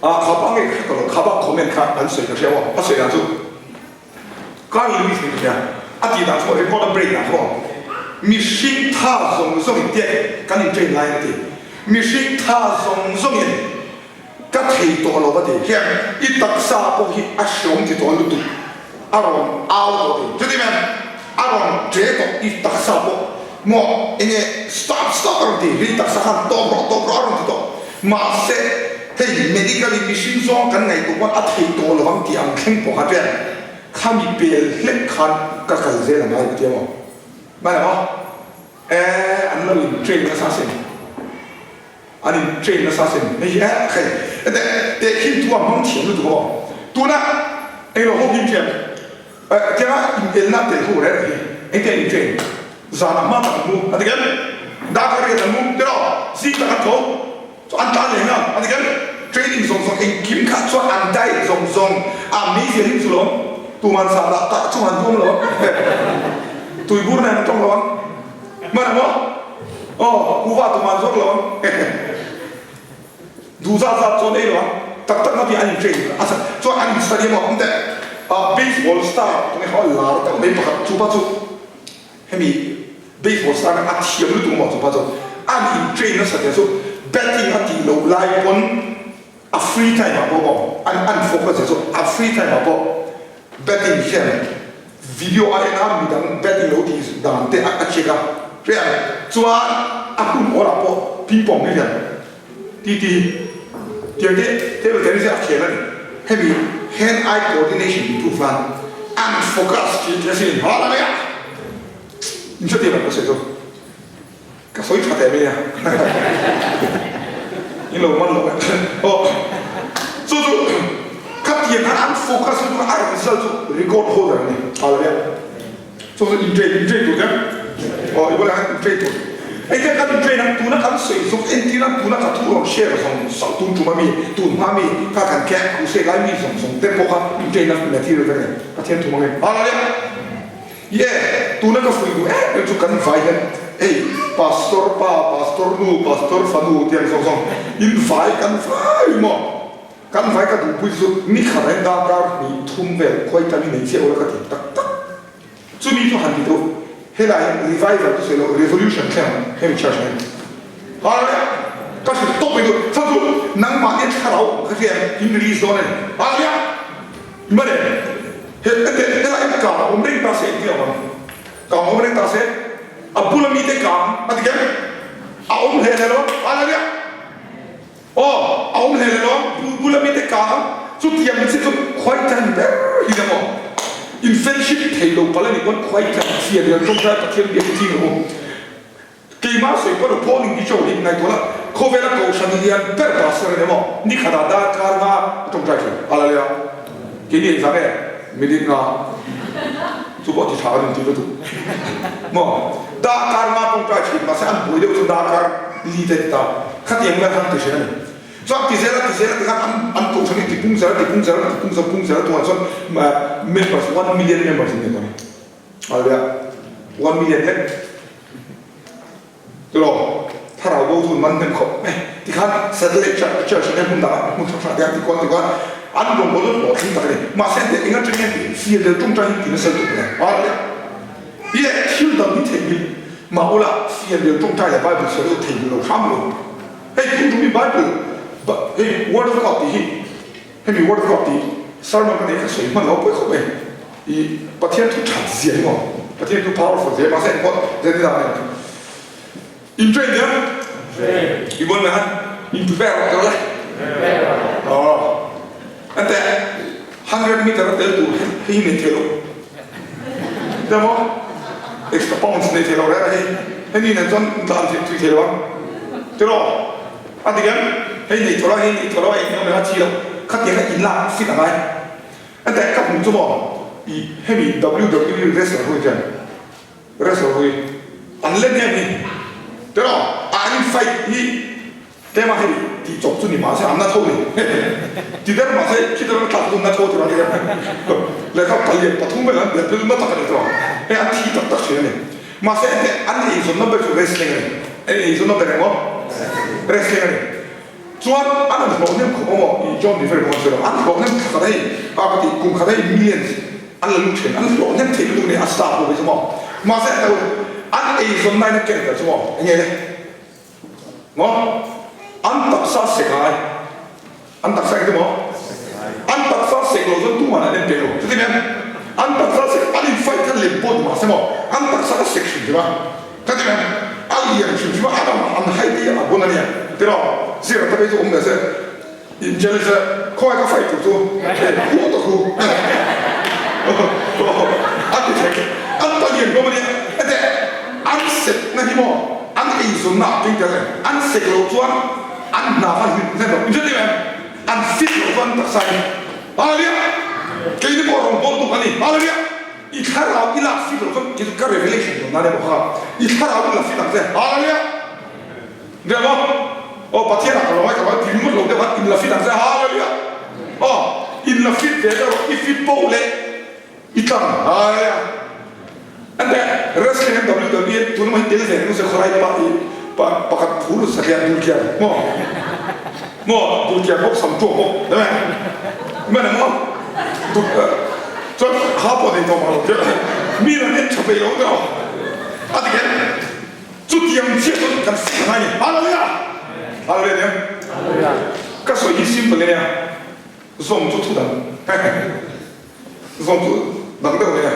Ah khapa nge ka hre tawh lo khapa comment kha an sawi ka hria maw a sawi dan chu. Carl Lewis nih hian a tih dan chu record a break dan chu mihring tha zawng zawng in tiak kan in train lai an ti. Mihring tha zawng zawng in Ka thei tawh lo va ti hian i taksa pawh hi a hreawm ti tawh lutuk a rawn au tawh ti chuti men a rawn ṭe tawh i taksa pawh maw enge stop stop a rawn ti hi taksa khan tawp rawh tawp rawh a rawn ti tawh mahse hei medical in mihring zawng kan ngaihtuah pawn a thei tawh lo ang tih ang thleng pawh kha ṭian khami pel hlek khan ka kal zel a ngai ka ti a maw hmai maw e an lo in train nasa sin. An in train nasa sin hei hi eh hei hete tehkhin thu a hmang thiam lutuk aw tuna englo ho hi train eh tianga in elna tel ho reng hi engte an in train zanah hma tak an mu a ti kem darkar riat an mu tiraw zing tak an tho chu an tlan leh nghal a ti kem training zawng zawng engkim kha chuan an diet zawng zawng a meizial hi chu lo tuman sa dah tak chung an tuam lo tuibur nen an tawng lo ang. Hman ang aw. Aw, kuva tuman zawk lo ang. Duh zat zat chuan ei lo ang. Tak tak na tih an in train a sa chuan an in study emaw ang teh. Ah, baseball star tunge kha lar deuh mai pakhat chupa chu hemi baseball star kha a thiam lutuk emaw chupa chu an in train nasa tia chu batting a tih loh lai pawn a free time ah pawh maw an an focus zia chu a free time ah pawh batting hian Video a en a midang batting lo tih dan te a check a hria chuan a hun awr ah pawh ping pong hi hian ti ti tiang te table tennis hi a khel a ni hemi hand eye coordination improve nan an focus tih tih a sin ha la mai a in hre tir ang ka sawi chu ka sawi tha teh mai a in lo man lo aw chu chu khatiang khan an focus lutuk a a result chu record holder a ni hallelujah chu chu in train in train tur khan aw i bulah khan in train tur engtia kan in train a tuna kan sawi zawk entir a tuna ka thu rawn share zawng zawng tun tum ami tun hma mi kha kan camp crusade lai mi zawng zawng te pawh kha in train na material vek a ni Pathian thu hmangin hallelujah. Ye, tuna ka fuih duh em em chu kan vai hian hei Pastor pa, Pastor nu, Pastor fanu tiang zawng zawng in vai kan vai maw? Kan vai ka duhpui chu ni khat ah hian darkar hnih thum vel khuai tlang i nei chiah ula ka ti tak tak. Chumi chu han ti tawh helai hian revival chu sawi loh revolution thleng ang hemi church ah hian. Hallelujah! Ka hrilh tawp mai duh chhan chu nangmahni thlarau kha hian in release dawn a ni. Hallelujah! Mane, he hete helai hi kang awm reng ta se engtin a awm ang? Kang awm reng ta se, a bula mite kang a ti kher? A awm hle hle lo, Hallelujah! Aw, a awm hle hle lo, bula mite kang chutiang chi chu khuai tlan ber hi nia maw? In friendship thei lo palh a nih pawn khuai tlan chi a nia, tawngtai Pathian biak hi ching ang u. Keimah sawi pawh lo Pauline hi chaw hi ngaihtuah la, khawvela kohhran lian ber pastor a ni maw? Ni khatah darkar nga a tawngtai thin. Hallelujah! Keini engzah nge minute nga chu pawh ti tha kan inti lutuk maw? Darkar nga tawngtai thin mahse an buai deuh chu darkar li te ti ta khatiang vel khan ti thin a ni. Chuan ti zel a ti zel a ti khan an an kohhran hi ti pung zel a ti pung zel a ti pung zel pung zel a tunah chuan members 1 million members an ni tawh a ni. Hallelujah! 1 million lek. Tiraw, thlarau bo chu man hnem khawp mai. Tikhan Satellite Church Church nen hmun dangah hmun hrang hrangah te an ti kual ti kual an rawngbâwl chu hlawhtling tak a ni. Mahse an teh eng atang hian tih fir leh tawngtai hi ti nasa lutuk mai. Hallelujah! Ye thil dang hi theihnghilh mah ula fir leh tawngtai leh Bible chhiar chu theihnghilh lo hram lo. Hei tun tum hi Bible hei Word of God tih hi hemi Word of God tih sermon ka neih kha sawi hman lo pawi khawp mai. I Pathian thu that zia hi maw? Pathian thu powerful zia mahse engpawh zia ni dan em? In train hian i buan mai han in prepare rawh tawh le. Aw ante 100 meter a tel tur hei hi nei thei lo. Te maw? Extra pounds nei thei lo reng a hei. Hei ni nen chuan tlan thei thui thei lo ang. Tiraw? A dik em? Hei nei thaw lo, hei nei thaw lo, eng emaw a thi lo. Khatiang a inlak fit a ngai. A teh ka hmu chu maw i hemi WWE wrestler ho hian wrestler ho hi an let em hi tiraw a an in fight hi tlema hei tih chawp chu ni mahse an na tho ni ti der mahse khi deuh thlak chu na tho tiraw ti lehkha palian pathum vel an bial bil na tak a ni tiraw hei an thi tak tak thin a ni mahse enteh an eizawnna ber chu wrestling a ni an eizawnna ber emaw wrestling a ni. Chuan an han hlawh hnem khawp awm aw i John River kawng sawi lo an hlawh hnem thla khat hei a ka ti kum khat hei millions an la lut thin an hlawh hnem thei lutuk nia a star pawh hi chu maw mahse an lo an eizawn na in a ken tel chu maw enge le maw an taksa se ngai. An taksa engti maw? An taksa sek lo chuan tuman an en pe lo. Chuti mai an taksa sek an in fight kha lem pawh ni mahse maw an taksa kha sek hrim hrim a. Chuti mai a lian hrim hrim a, an an height hi a bun a nia. Tiraw zir ta phei chu awm ve se in challenge se khawngaih ka fight tur chu khu ta khu a ti thei. An pa lian hlawm a nia. Hete an sek na hi maw an eizawnna ah keng tel em? An sek loh chuan An hna kha hlim hnem lo. Inhriat em em? An fit loh chuan taksa in Hallelujah! Keini pawh rawngbawltu kan ni. Hallelujah! I thlarau i lak fit loh chuan kei chu ka revelation dawn nan emaw kha i thlarau i la fit ang che. Hallelujah! Nia maw? Aw Pathian ah ka lo ngai ka lo ti ringawt lo deuh khan in la fit ang che. Hallelujah! Aw in la fit ve deuh rawh. I fit poh leh I tlang aia an te wrestling an WWE tun emaw hi tel ve reng se khawlai pa i pa pakhat phur satliah dulkiar maw maw dulkiar bawk sam tuak bawk deuh em man emaw dul chuan kha pawh nei tawh mang lo che mi an en tha peih lo deuh a ti kher chutiang chiah chuan kan fing a ngai ni hallelujah hallelujah ka sawi hi simple ania zawng chu thu dang Zawng chu dang deuh mai a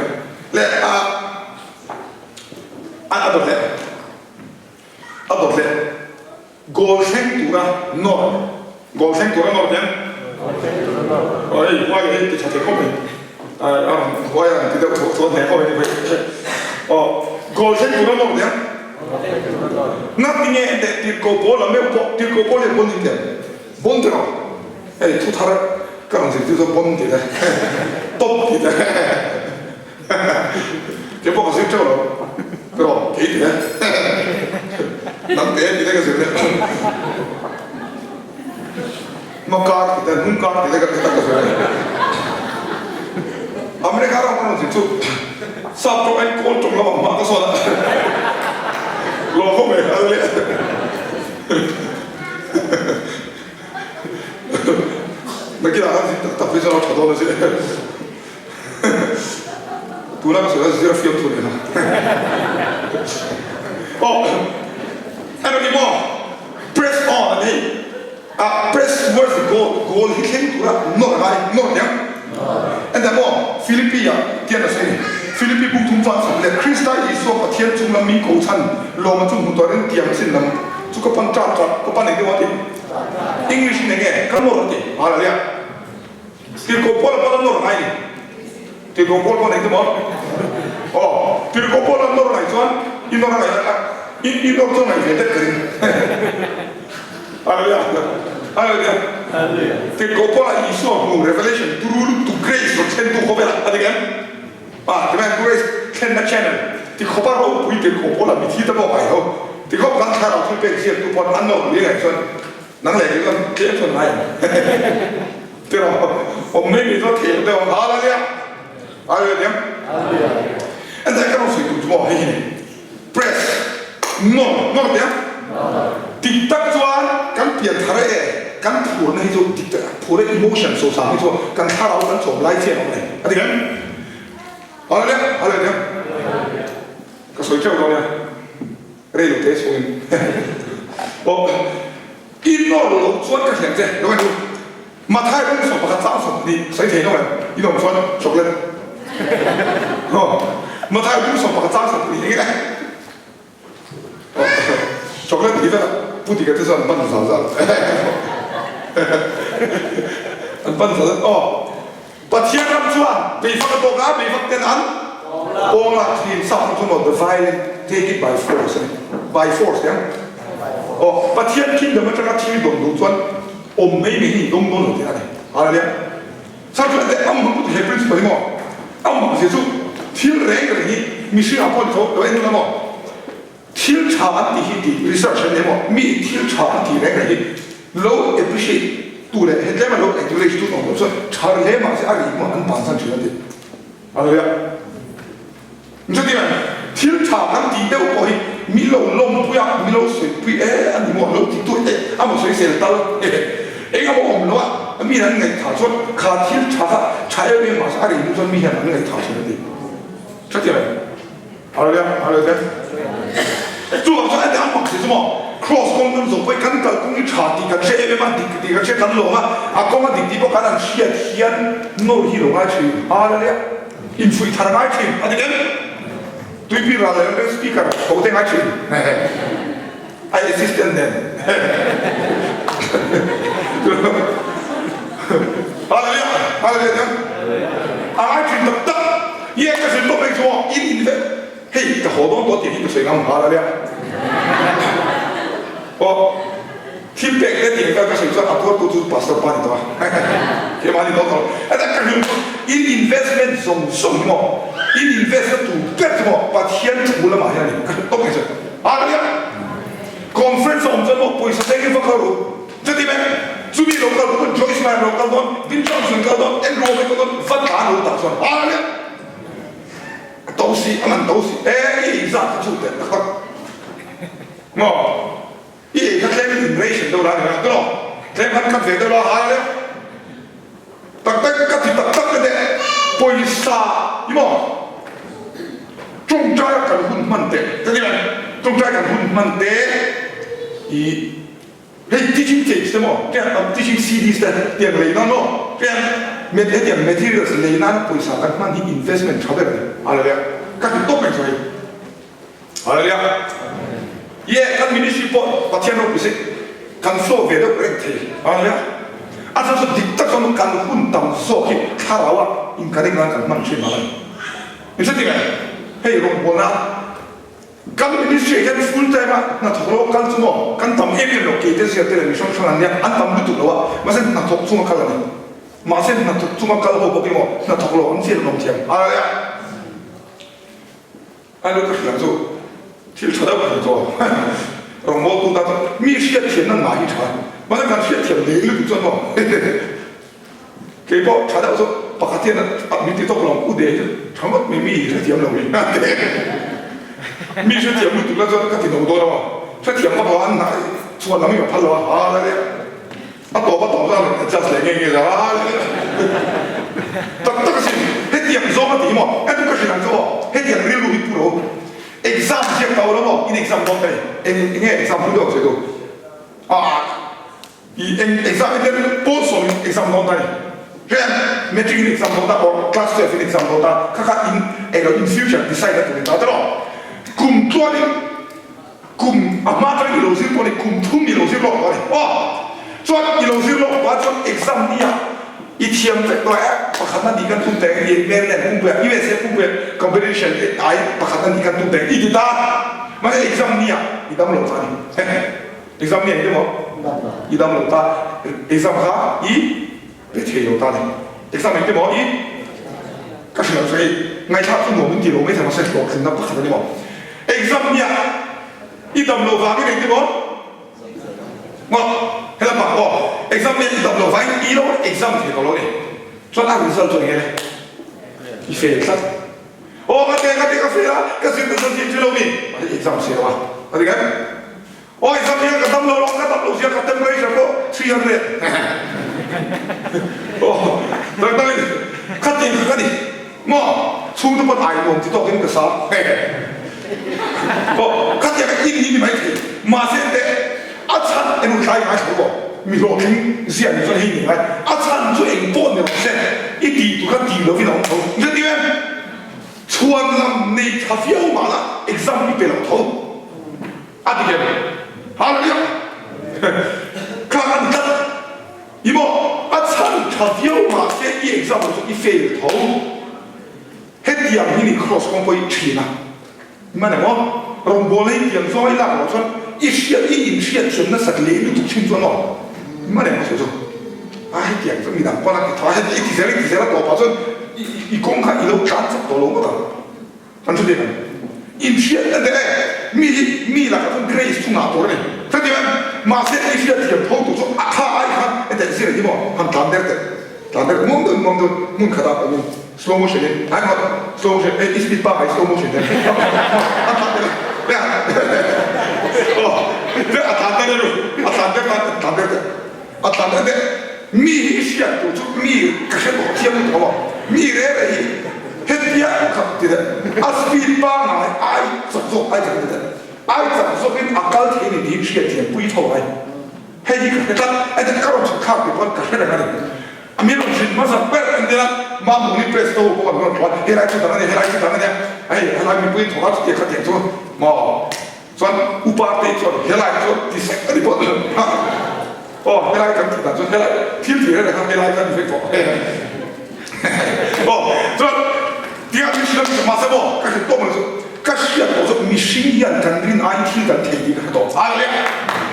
leh a a a dawt leh a dawt leh goal thleng tura nawr goal thleng tura nawr hian aw hei huai hei ti tha thei khawp mai a a rawn huai a rawn ti deuh thuak thuak hle khawp mai ni aw goal thleng tura nawr hian ngatinge teh tirhkoh pawl a meuh pawh tirhkoh pawl hian bon in tel bon tiraw Hei thu thar ka rawn zirtir chu bon tih te, top tih te kei pawh ka zir teuh lo pero kei tih te nang te tih te ka zir leh hma kar tih te hnung kar tih te ka ka zir leh America ram ka rawn zir chu sap tawng aiin kawl tawng lamah hma ka sawn a lawm khawp mai a leh. Nakinah khan zir tak tak hi chuan a tha dawn a si. Tuna ka sawi kha zir a fiam thu nen a. Aw, emaw ni maw? Press on a ni. Ah, press towards the goal, goal hi thleng tura nawr a ngai, nawr nia. Enda maw, Philippi ah tian a sawi ni. Philippi buk thum chuan chhak leh Krista Isua Pathian chung lam min ko chhan lawma chu hmu tuarin tiang chin lam chu ka pan ṭap ṭap, ka pan eng deuh a ti. English in enge ka nawr a ti hallelujah Tirhkoh Paul a pawn a nawr ngai ni Tirhkoh Paul pawn engti maw aw Tirhkoh Paul a nawr ngai chuan i nawr a ngai a i i nawr chu a ngai ve det ka ring Hallelujah Hallelujah Tirhkoh Paul a Isua hmu revelation turu lutuk grace rawn thlen tu khawvel a dik em Ah, timai grace thlenna channel ti khawpa ropui tirhkoh pawl a mithi ta bawk ai ho. Ti khawp kan thlarau thil pek ziak tu pawn an nawr lui ngaih chuan nang leh kei chuan tlem chuan ngai ang. Tiraw awm mai mai chuan theih loh deuh ang. Hallelujah! Hallelujah diam. Entai ka rawn sawi tur chu maw hei hi ni. Press nawr nawr diam. Dik tak chuan kan pian thar e kan phurna hi chu dik tak phurna emotion sosang hi chu kan thlarau kan chawm lai chian awm a ni. A dik em? Hallelujah! Hallelujah! Ka sawi teuh dawn nia, rei lo te chhungin aw i nawr loh chuan ka hliam che lo en u. Mathai rawng 11 chang 20 sawi thei lo em? I lawm chuan chocolate aw Mathai rawng 11 chang 20 eng nge Chocolate tih velah Pu Dika te chuan an pan zal zal an pan zal zal aw Pathian ram chuan beifak a tawk a beifak ten an pawng lak thin sap chu maw the violent take it by force a ni by force tia aw Pathian kingdom atanga thil dawn duh chuan awm mai mai hi dawng dawn lo tih a ni hallelujah Sap chuan teh am mak he principle hi maw am mak zia chu thil reng reng hi mihring ah pawh ni tho lo en la maw thil tha an tih hi tih research an nei maw mi thil tha an tih reng reng hi lo appreciate tu leh he tlem a lo acknowledge tu awm loh chuan tha hle mahse a rih maw an bansan thin an ti hallelujah. Chutiang thil tha kan tih deuh pawh hi mi lo lawmpui a, mi lo sawipui e a ni maw, lo ti tu e a maw sawisel tal e eng emaw awm lo a, mi an ngaihthah chuan kha thil tha kha tha em em mahse a rei hnu chuan mi hian an ngaihthah thin a ti. Chutiang Hallelujah, hallelujah. Chuvang chuan a dang mak si chu maw? Cross kawng kan zawh pawhin kan kalkawng hi tha tih kan hre em em a, dik tih kan hre kan lawm a, a kawng a dik tih pawh kan han hriat hian nawr hi lo ngai thin haleluia infuih thar ngai thin a dik em? Tuipui ral leh ram speaker tho te ngai thin a assistant nen haleluia haleluia chuan a ngai thin tak tak ye ka hrilh tawp mai chu in in vek Hei ka haw dawn tawh tih hi ka sawi ngam nghal a nia. Aw thil pek te tih ka sawi chuan a tuartu chu pastor pa ni tawh a. Keimah ni tawh tawh. Heta ka hrilh chu in investment zawng zawng hi maw in invest na tur ber chu maw Pathian thu lamah hian a ni. Ka hrilh tawp mai chu. Hallelujah! Conference a awm chuan maw pawisa seng hi va kal ru. Chuti mai chumi lo kal ru Joyce Meyer lo kal dawn, Bill Johnson kal dawn, Andrew Wommack kal dawn va tlan ru tah chuan. Hallelujah! A to si, a man to si e, i ei zat kha chu teh tak tak maw? I ei kha tlem in ration deuh la ni mai tawh, tlem khan khat ve deuh la hal deuh tak tak ka ti tak tak te teh pawisa i maw tawngtai a kan hun hman teh ka ti mai tawngtai kan hun hman te i Hei teaching tapes te maw tiang am teaching CDs te tiang lei nan maw tiang met hetiang materials lei nana pawisa kan hman hi investment tha ber a ni. Hallelujah. Ka ti tawp mai chu hei. Hallelujah. Ye kan ministry pawh Pathian ropui se kan flow ve deuh reng thei. Hallelujah. A chhan chu dik tak chuan kan hun tam zawk hi thlarau ah inkaring nan kan hman thin a ni. Ni hre tinge hei rawngbawlna Kan ministry hian full time a hnathawk lo kal chu maw kan tam em em lo, keite zia te leh mi hrang hrang an nia, an tam lutuk lo a, mahse hnathawk chunga kal a ni. Mahse hnathawk chunga kal ho bawk hi maw hnathawk lo an chian an awm thiam. Hallelujah! A nu ka hriat chu thil tha deuh a ni tawh. Rawngbawltu tan chuan mi hriatthiamna ngah hi tha, mahse kan hriatthiam leh lutuk chuan maw Kei pawh tha deuh chu pakhat hian a min ti tawk lo, U De hi tha ngawt mai, mi hrethiam lo hi a ti. Mi hrethiam lutuk la chuan ka ti no dawn a maw, hrethiam vak lo an hnah chhuan lam hi ka phal lo a, ha la nia, a tawp a tawp chuan a rawn adjust leh nge nge zel a, ha la nia. Tak tak asin, hetiang zawng a ti hi maw, ka duh ka hrilh ang chu aw, hetiang rilru hi pu lo, exam ziak ta ula maw, in exam dawn ta ni, eng enge exam hlu deuh ang sawi tu, aa. I eng exam hi ten pawl sawm in exam dawn ta ni. Heng matric in exam dawn ta or class 12 in exam dawn ta kha kha in eng lo in future decide na tur in ta tawh. Kum tluan in kum a hma atangin i lo zir pawh ni kum thum i lo zir lawk tawh a ni. Aw chuan i lo zir lawk tawh a chuan exam ni ah i thiam vek tawh e pakhatna nih kan tum teng i Maryland pumpuia USA pumpuia competition ai pakhatna nih kan tum teng i ti ta. Mahse exam ni ah i dam lo ta a ni. Exam nge emaw i dam lo ta, exam kha i pe thei lo ta ni. Exam eng emaw i ka hrilh ang chu hei ngaihthlak chu nuam in ti lo mai thei mahse hlawhtlinna pakhat a ni maw. Exam nia i dam lo vangin eng emaw maw hela pak aw exam nia i dam lo vangin i lo exam thei tawh lo ni. Chuan a result chu eng nge le i fail tlat. Aw ka te ka te ka fail a ka zir nasa zir chu lo ni mahse exam si lo a a ti kan. Aw exam hian ka dam lo lo, ka dam lo zia ka temperature pawh 300 aw tak tak in kha ti kha ka ni maw chhungte pawn ai nuam ti tawk in ka sa aw kha tiang in hi ni mai thei mahse teh a chhan emaw tlai ngai tho maw mi hlawhtling zia ni chuan hei ni ngai a chhan chu eng pawh ni rawh se i tih tur kha ti lovin a awm tho ni ti em chhuan lam nei tha viau mahla exam i pe lo tho. A ti em? Hallelujah! Kha kan tlat i maw? A chhan tha viau mahse i exam chu i fail tho. Hetiang hi ni cross kawng pawh i thin a. Hman emaw? Rawngbawlna hi tiang zawng i lak loh chuan i hriat i inhriat thiam nasat leh lutuk thin chuan maw? Hman emaw sawi chu? A hetiang chu midang pawn a ti tho a, heti i ti zel i ti zel a tawpah chuan i kawng kha i lo tlan chak tawh lo ngawt ang. Kan hre dek ang. Inhriat a tel e. Mi hi mi lakah chuan grace chu ngah tur a ni. Hre dek ang. Mahse i hriat thiam tho tur chu a tha ai khan hetiang zir hi maw han tlan der teh. Tlan der muang deuhin muang deuhin hmun khatah awmin slow motion in ai maw slow motion eh i speed pangai slow motion hian a tlan der a. Aw a tlan der a a tlan der a tlan der teh. A tlan der teh. Mi hi i hriat tur chu mi ka hre tawh thiam lutuk a maw. Mi reh reh hi hetia khat ti teh a speed pangngai ai chak zawk ai chak ti teh. Ai chak zawkin a kal thei ni tiin hriatthiam pui tho ai. Hei hi ka hre tlat, heti ka rawn chhuk thlak tih pawn ka hre reng a ni. A mi rawn hrilh hmasa ber entir a, Mamuni press te ho pawh an rawn thlawh a, helai chu dang a nia, helai chu dang a nia, hei helai mipui in thawk a chutiang khatiang chu maw? Chuan upa te chuan helai chu ti sek a ni pawh ha aw helai kan tih dan chuan helai thil tih reng reng kha helai kha ni vek tawh aw chuan tia thil hrilh a ni mahse maw ka hre tawh mai chu ka hriat tawh chu mihring hian kan rin aiin thil kan thei tih ka hre tawh a le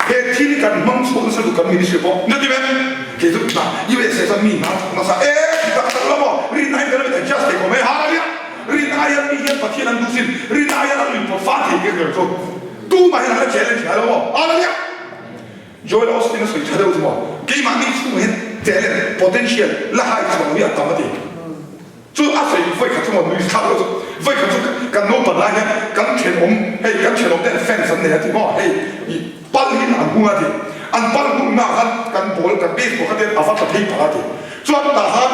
he thil kan hmang chhuak nasa duh kan ministry pawh na ti ve kei chu na USA chuan mi hna thawk nasa e tak tak lo maw rin aiin kan lo adjust thei khawp mai hallelujah Rin aia mi hian Pathian an duhsin, rin aia an inpawt fah thei tir ber chu tumah hian an la challenge ngai lo maw? Hallelujah! Joel Osteen a sawi tha deuh chu maw, keimahni chhungah hian talent, potential, la hai chhuah lo hi a tam a ti. Chu a sawi vawi khat chu maw nui thlak deuh chu, vawi khat chu kan naupan lai hian kan thenawm, hei kan thenawm te an fans an nei a ti maw, hei i pal hi an hung a ti, an pal hungna ah khan kan ball, kan baseball kha te a va tla phei palh a ti. Chuan tah khan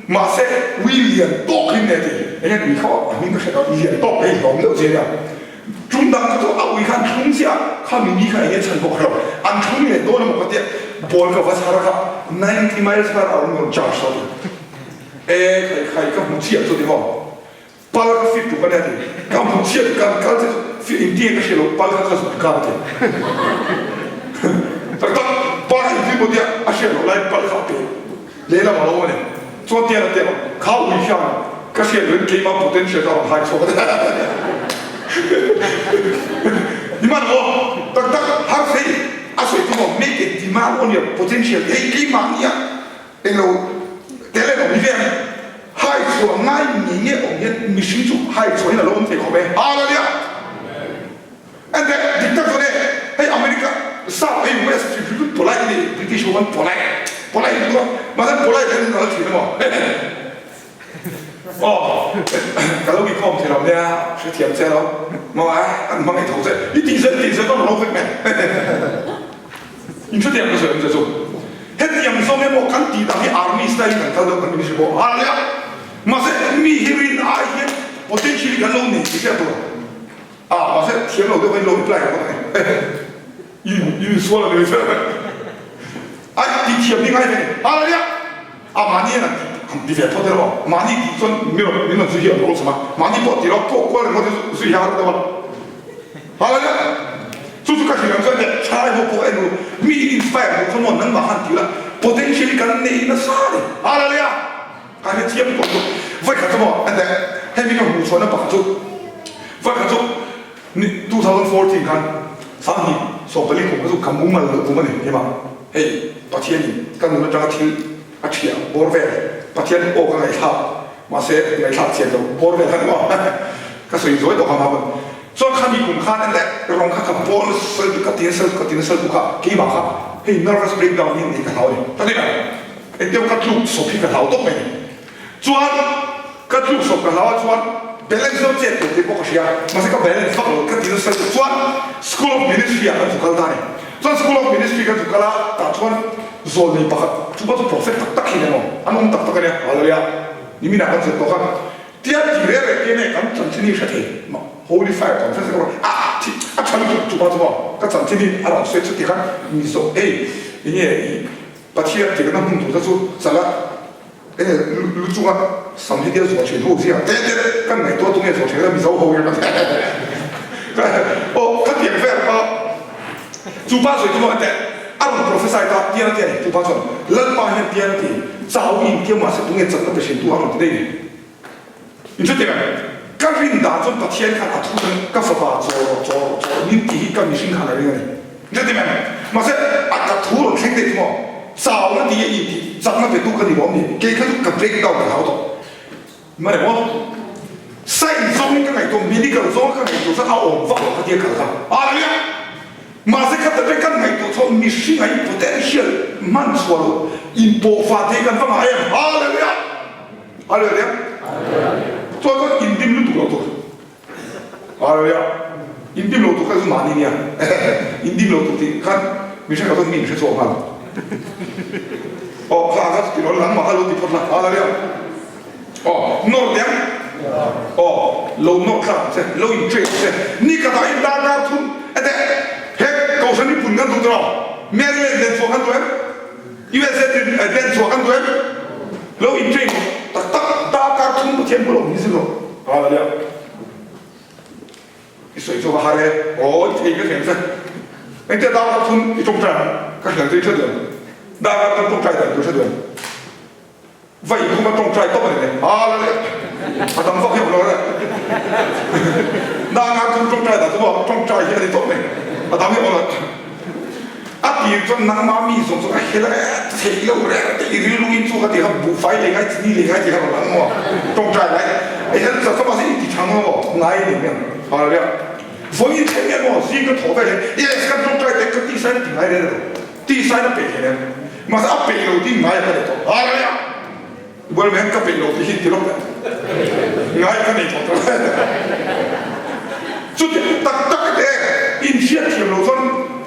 Mahse ui lian tawk hi nge ti? Enge ui kha a hming ka hre lo, lian tawk hei hlawm deuh che nia. Tum dang kha chu a ui kha an thlung chiah a, kha mini kha enge chhan pawh ka hre lo. An thlung leh dawn emaw ka tia, ball ka va chhar a kha 90 miles per hour in rawn charge ta ti. E khai khai ka hmu chiah chu ti maw. Pal ka fit tuk a nia ti. Ka hmu chiah chu kan kal chiah chu fit engtin nge ka hre lo, pal kha ka zut kar a ti. Tak tak, pal kha engtin maw tia a hriat loh laiin pal kha a pe lehlam a lo a ni. Chuan tian a tia, kha ui hian ka hriat lohin keimah potential ka rawn hai chhuak a ti. Nimahna maw, tak tak, har thei a sawi chu maw, make a demand on your potential tih hei keimah nia Englo tel em awm hi ve hai chhuah ngai ngei nge awm hian mihring chu hai chhuah in a lo awm thei khawp e. Hallelujah! And then dik tak chuan e hei America South hei West chu chu polite a ni British ho an polite polite lutuk a mahse an polite hian an al thin emaw aw ka lo inkhawm thei lo nia hrethiam che lo maw a an hmangaih tho che i tih zel tih zel dawn lo vek mai. In hrethiam ka sawi ang che chu. Hetiang zawng emaw kan tih dan hi army style in kan kal deuh kan ministry pawh a nia. Mahse mi hi rin ai hian potential hi kan lo nei tih hriat tur a mahse thiam lo deuh kha in lo reply ka vak a ni. In in sual a ni mai Ai tih thiam hi ngai ve ni. Hallelujah! A mahni hian an tih han ti ve phawt emaw mahni tih chuan min rawn min rawn zui hi an awlsam a, mahni pawh tih loh pawh kual ringawt hi zui hi a har deuh a. Hallelujah! Chu chu ka hrilh ang chuan hei thalai ho pawh en u, mi in inspire duh kha maw nangmah khan ti ula, potential hi kan nei nasa a ni. Hallelujah! Ka hrethiam tawh chu vawikhat chu maw ente hemi ka hmuh chhuahna pakhat chu vawikhat chu ni 2014 khan sanghnih 14 kum kha chu ka mumal loh kum a ni keimah. Hei Pathianin ka nun atanga thil a thiah bawr vel, Pathian aw ka ngaihthlak, mahse ngaihthlak chian lo bawr vel kha ni maw? Ka sawi zuai tawh kha mah pawn. Chuan khami kum khan en leh rawng kha ka bawl sel tuk, ka ti sel tuk, ka ti sel tuk kha keimah kha hei nervous breakdown hi nei ka hlau a ni. Ka ti mai, engtiang ka tluk sawp hi ka hlau tawp mai ni. Chuan ka tluk sawp ka hlau a chuan balance deuh chet tur tih pawh ka hria mahse ka balance vak lo ka ti nasa lutuk chuan school of ministry ah kan zu kal ta a ni chuan school of ministry kan zu kal a tah chuan zawlnei pakhat chu pawh chu prophet tak tak hi emaw an awm tak tak a nia hallelujah nimin ah kan zir tawk a tia ti reh reh te nge kan chanchin hi hre thei holy fire conference ka a a tha lutuk chu pa chu maw ka chanchin hi a rawn sawi chu ti khan mizo ei enge i Pathian tirna hmun tur te chu chala enge lu chunga sam hi tia zuah thin ho zia te te kan ngaihtuah tu nge zuah thin la Mizo ho hian aw khatiang vel kha chu pa sawi chu maw teh a rawn prophesy ta tian a ti a ni chu pa chuan Lalpa hian tian a ti chau in tia mahse tunge chakna pe hrin tu a rawn ti daih ni. Inchutiang ka rin dan chuan Pathian khan a thu chuan ka fapa chaw rawh, chaw rawh, chaw rawh min tih hi ka mihring khan a ring a ni. Inchutiang em? Mahse a ka thu rawn thleng daih chu maw? Chau na tih a intih chakna pe tu ka ni lawm ni? Kei kha chu ka break down ka hlau tawh. Mane maw? Science zawngin ka ngaihtuah, medical zawng ka ngaihtuah chuan a awm vak lo kha tia kal kha. Hallelujah! Mahse kha tak kan ngaihtuah chuan mihring a in potential hman chhuah loh inpawhfah thei kan va ngah em? Hallelujah! Hallelujah! Chuan chuan indim lutuk lo tur. Hallelujah! Indim lo tur kha chu mahni nia. Indim lo tur tih khan mihring ah chuan mi inhre chhuak nghal. Aw kha kha chu ti lo nangmah kha lo ti phawt la. Hallelujah! Aw nawr teh ang. Aw, lo nawr thlak ang che, lo in train ang che. Ni khatah in darkar thum ete he Kohhran hi pun kan duh tawh lo. Maryland len chhuah kan duh em? USA len chhuah kan duh em? Lo in train rawh. Tak tak darkar thum Pathian bul awm hi zir rawh. Hallelujah. I sawi chu va har e. Aw i thei ka hriat che. Engtia darkar thum i tawngtai ang ka hriat chu i hre duh em? Darkar thum tawngtai dan tur hre duh em? Va in khum a tawngtai tawp a ni le. Hallelujah. A dang vak hi awm lo le. Darkar thum tawngtai dan chu maw tawngtai hi a ni tawp mai. A dang hi awm lo. A tir chuan nangmah mi zawng zawng a hel a thei lo reng te i rilru in chu ka ti kha buhfai lei ngai chini lei ngai ti kha rawn lang maw tawngtai lai e hel chak chak mahse i ti thang lo maw ngai a ni miang hallelujah vawiin thleng nge maw zing ka thawh ve hian yes kan tawngtai te ka tisa in a ti ngai reng lo tisa in a peih hle reng mahse a peih lo tih ngai a ka nei tawh hallelujah bual mai hian ka peih lo tih hi ti lawk teh ngai ka nei tawh tawh chuti tak tak te inhriatthiam lo chuan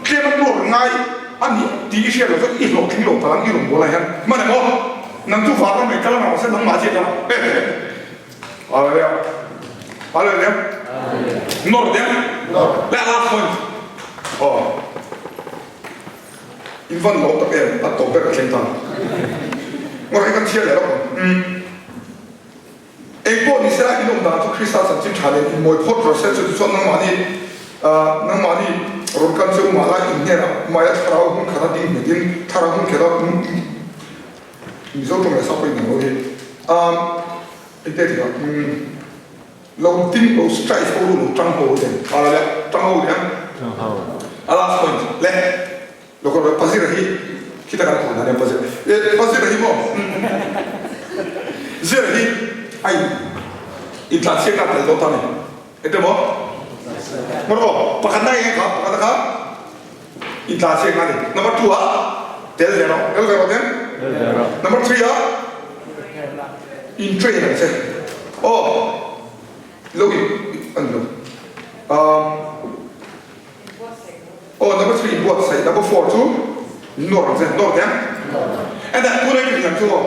tlem a tuar ngai a ni tih i hriat lo chuan i hlawhtling lo talang i rawn bual ah hian hman emaw nang chu vanram leh kal ang se nangmah chiah kha hallelujah hallelujah nawr deuh leh last point aw In van lawm tak em? A tawp ber ka thleng ta. Ngawrh hi kan chhiar leh lawk ang. Umm. Eng pawh ni sela in awm dan chu Krista chanchin tha nen in mawi phawt rawh se. Chutichuan nangmahni ah nangmahni rawn kan che u mah lai in hnenah maia thlarau hmun khata ding nghetin thlarau hmun kheta Mizo tawng leh sap pawh in ang lo hi. Umm. Engte ti ah umm. Lo ding lo strive ho lo tang ho den a la tang ho den a last point le lo ko pazir hi khita kan thon han pazir e pazir hi mo zir hi ai in tlan siak na tel do ta ni ete mo moro pakhat na eng kha pakhat kha in tlan siak na ni number 2 a tel ve ro tel ve ro den number 3 a in train ang che aw lo in an lo um aw number 3 in buatsaih number 4 chu nawr ang che nawr te and then tunai ka thiam chu aw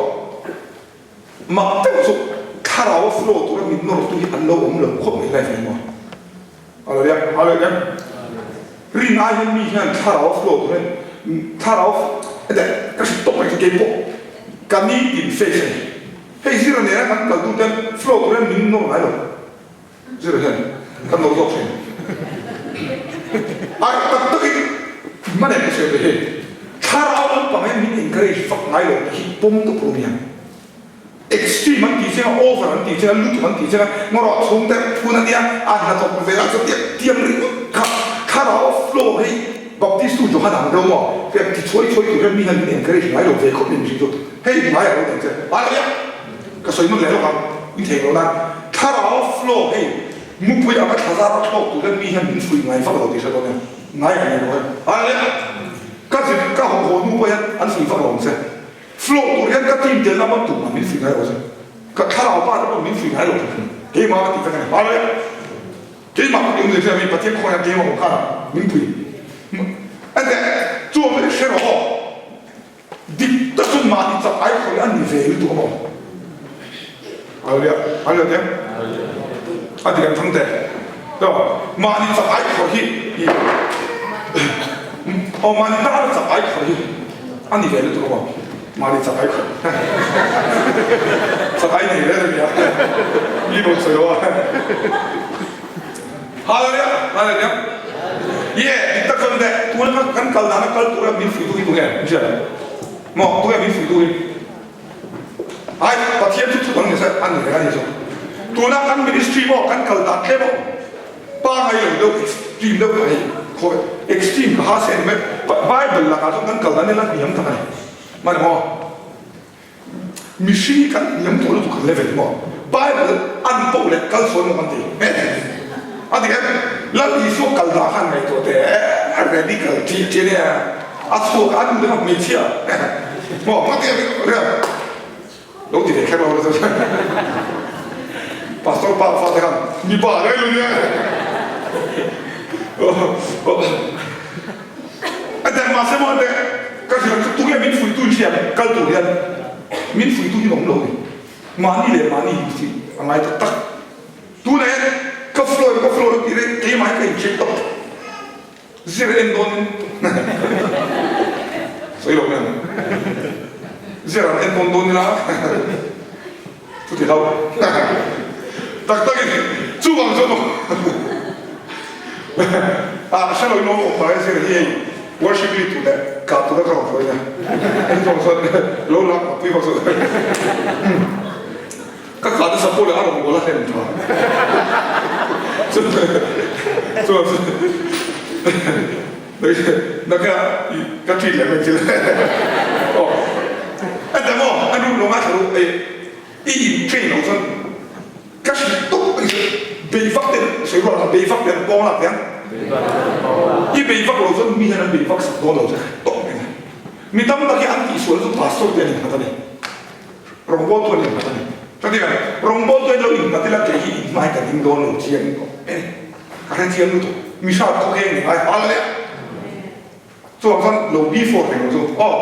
mak deuh chu thlarau a flow tura min nawr tu hi an lo awm lo khawp mai life ni maw Hallelujah hallelujah rin ai hian mi hian thlarau a flow tur hian thlarau ete ka hre tawp mai chu keipawh ka nitin face a ni hei zira nena kan kal tu ten flow tur hian min nawr ngai lo zira hian kan lo zawk thin ai tak takin hman em ka sawi ve hei thlarau lampang hian min encourage vak ngai lo tih hi pawm tawp ru nia. Extreme an tih chenga, over an tih chenga, lutuk an tih chenga, ngawrah chhung te phun a nia, a hnathawk velah chuan tiang tiang ringawt kha thlarau flow hei Baptist tu Johan ang deuh maw tiang ti chhuai chhuai tur hian mi hian min encourage ngai lo ve khawp mai mihring chu hei ngai a lo nen che hallelujah ka sawi nawn leh lawk ang min thei lo nan thlarau flow hei mupui anga thlazar a thlawk tur hian mi hian min fuih ngai vak lo tih hre dawn em ngai a nei lo hei hallelujah ka zir ka haw haw hnu pawh hian an fuih vak lo ang che. Flow tur hian ka team tel lama tumah min fuih ngai lo zai. Ka thlarau pa te pawh min fuih ngai lo thin thin. Keimah ka tih vek a ni. Hallelujah! Keimah ka tih awm leh mi Pathian khawngaih hian keimah awm khan min pui. Enteh, chu awm hi hre rawh aw. Dik tak chu mahni chak ai khawi a ni ve lutuk a maw? Hallelujah! Hallelujah te. A dik an thang te. Mahni chak ai khawi hi i aw mahni tana chak ai khawi hi a ni ve lutuk a maw? Mahni chak ai khawi chak ai nei reng a nia mi rawn sawi lo a. Hallelujah! Hallelujah! Ye dik tak chuan teh tuna kan kal dana kal tura min fuihtu hi tunge? Michelle maw tunge min fuihtu hi? Ai, Pathian chu thu dang ni se, a ni reng a ni chu. Tuna kan ministry maw, kan kal dan tlem aw, pangai lo deuh, extreme deuh ka hei, khawi, extreme ka ha se a ni mai, Bible lakah chuan kan kal dan hi la hniam tak a ni. Mah ni maw? Mihring hi kan hniam tawh lutuk kan level hi maw? Bible an poh leh kal sawn maw kan ti? A ti em? Lal Isua kal dah khan ngaihtuah teh, a radical tih a nia. A chhuak a nu te kha hmeichhia maw hma te riat lo ti ve kher lo la chuan pastor pa fa te khan mipa reng lo nia a dek mahse maw ante ka hriat chu tunge min fuih tu in hria kal tur hian min fuih tu hi awm lo ni mahni leh mahni hi a ngai tak tak. Tunah hian ka flow ka flow tih reng keimah hi ka incheck tawp. Zir en dawn in sawi lo mai ang. Zir an en dawn dawn ila chuti hlau tak tak in chuvang chuan maw ah hre lo in awm awm mai zir hi hei worship lead tur leh kah tura ka rawn hruai nia en zawng chuan lo lak pui vak zawk. Ka kha nasa pawh leh a rawn bawl a hlem tha. Chuan na ka ka treat leh mai thil. Aw a dang aw a nu lo ngaithla ru e i in train lo chuan ka hrilh tawp a ni chuan bei vak ten sawi rual ang bei vak ten pawng lak hian i bei vak lo chuan mi hian an bei vak sak dawn lo che tawp mai mi tam tak hi an tihsual chu pastor te an innghat a ni. Rawngbawltu an innghat a ni. Chutiang rawngbawltu an lo innghat ila kei hi inhmai ka ding dawn lo chiang tawh e ni. Ka hre chiang lutuk. Mi hrat khaw keng ni ngai hal leh. Chuvang chuan lo be for reng lo chu aw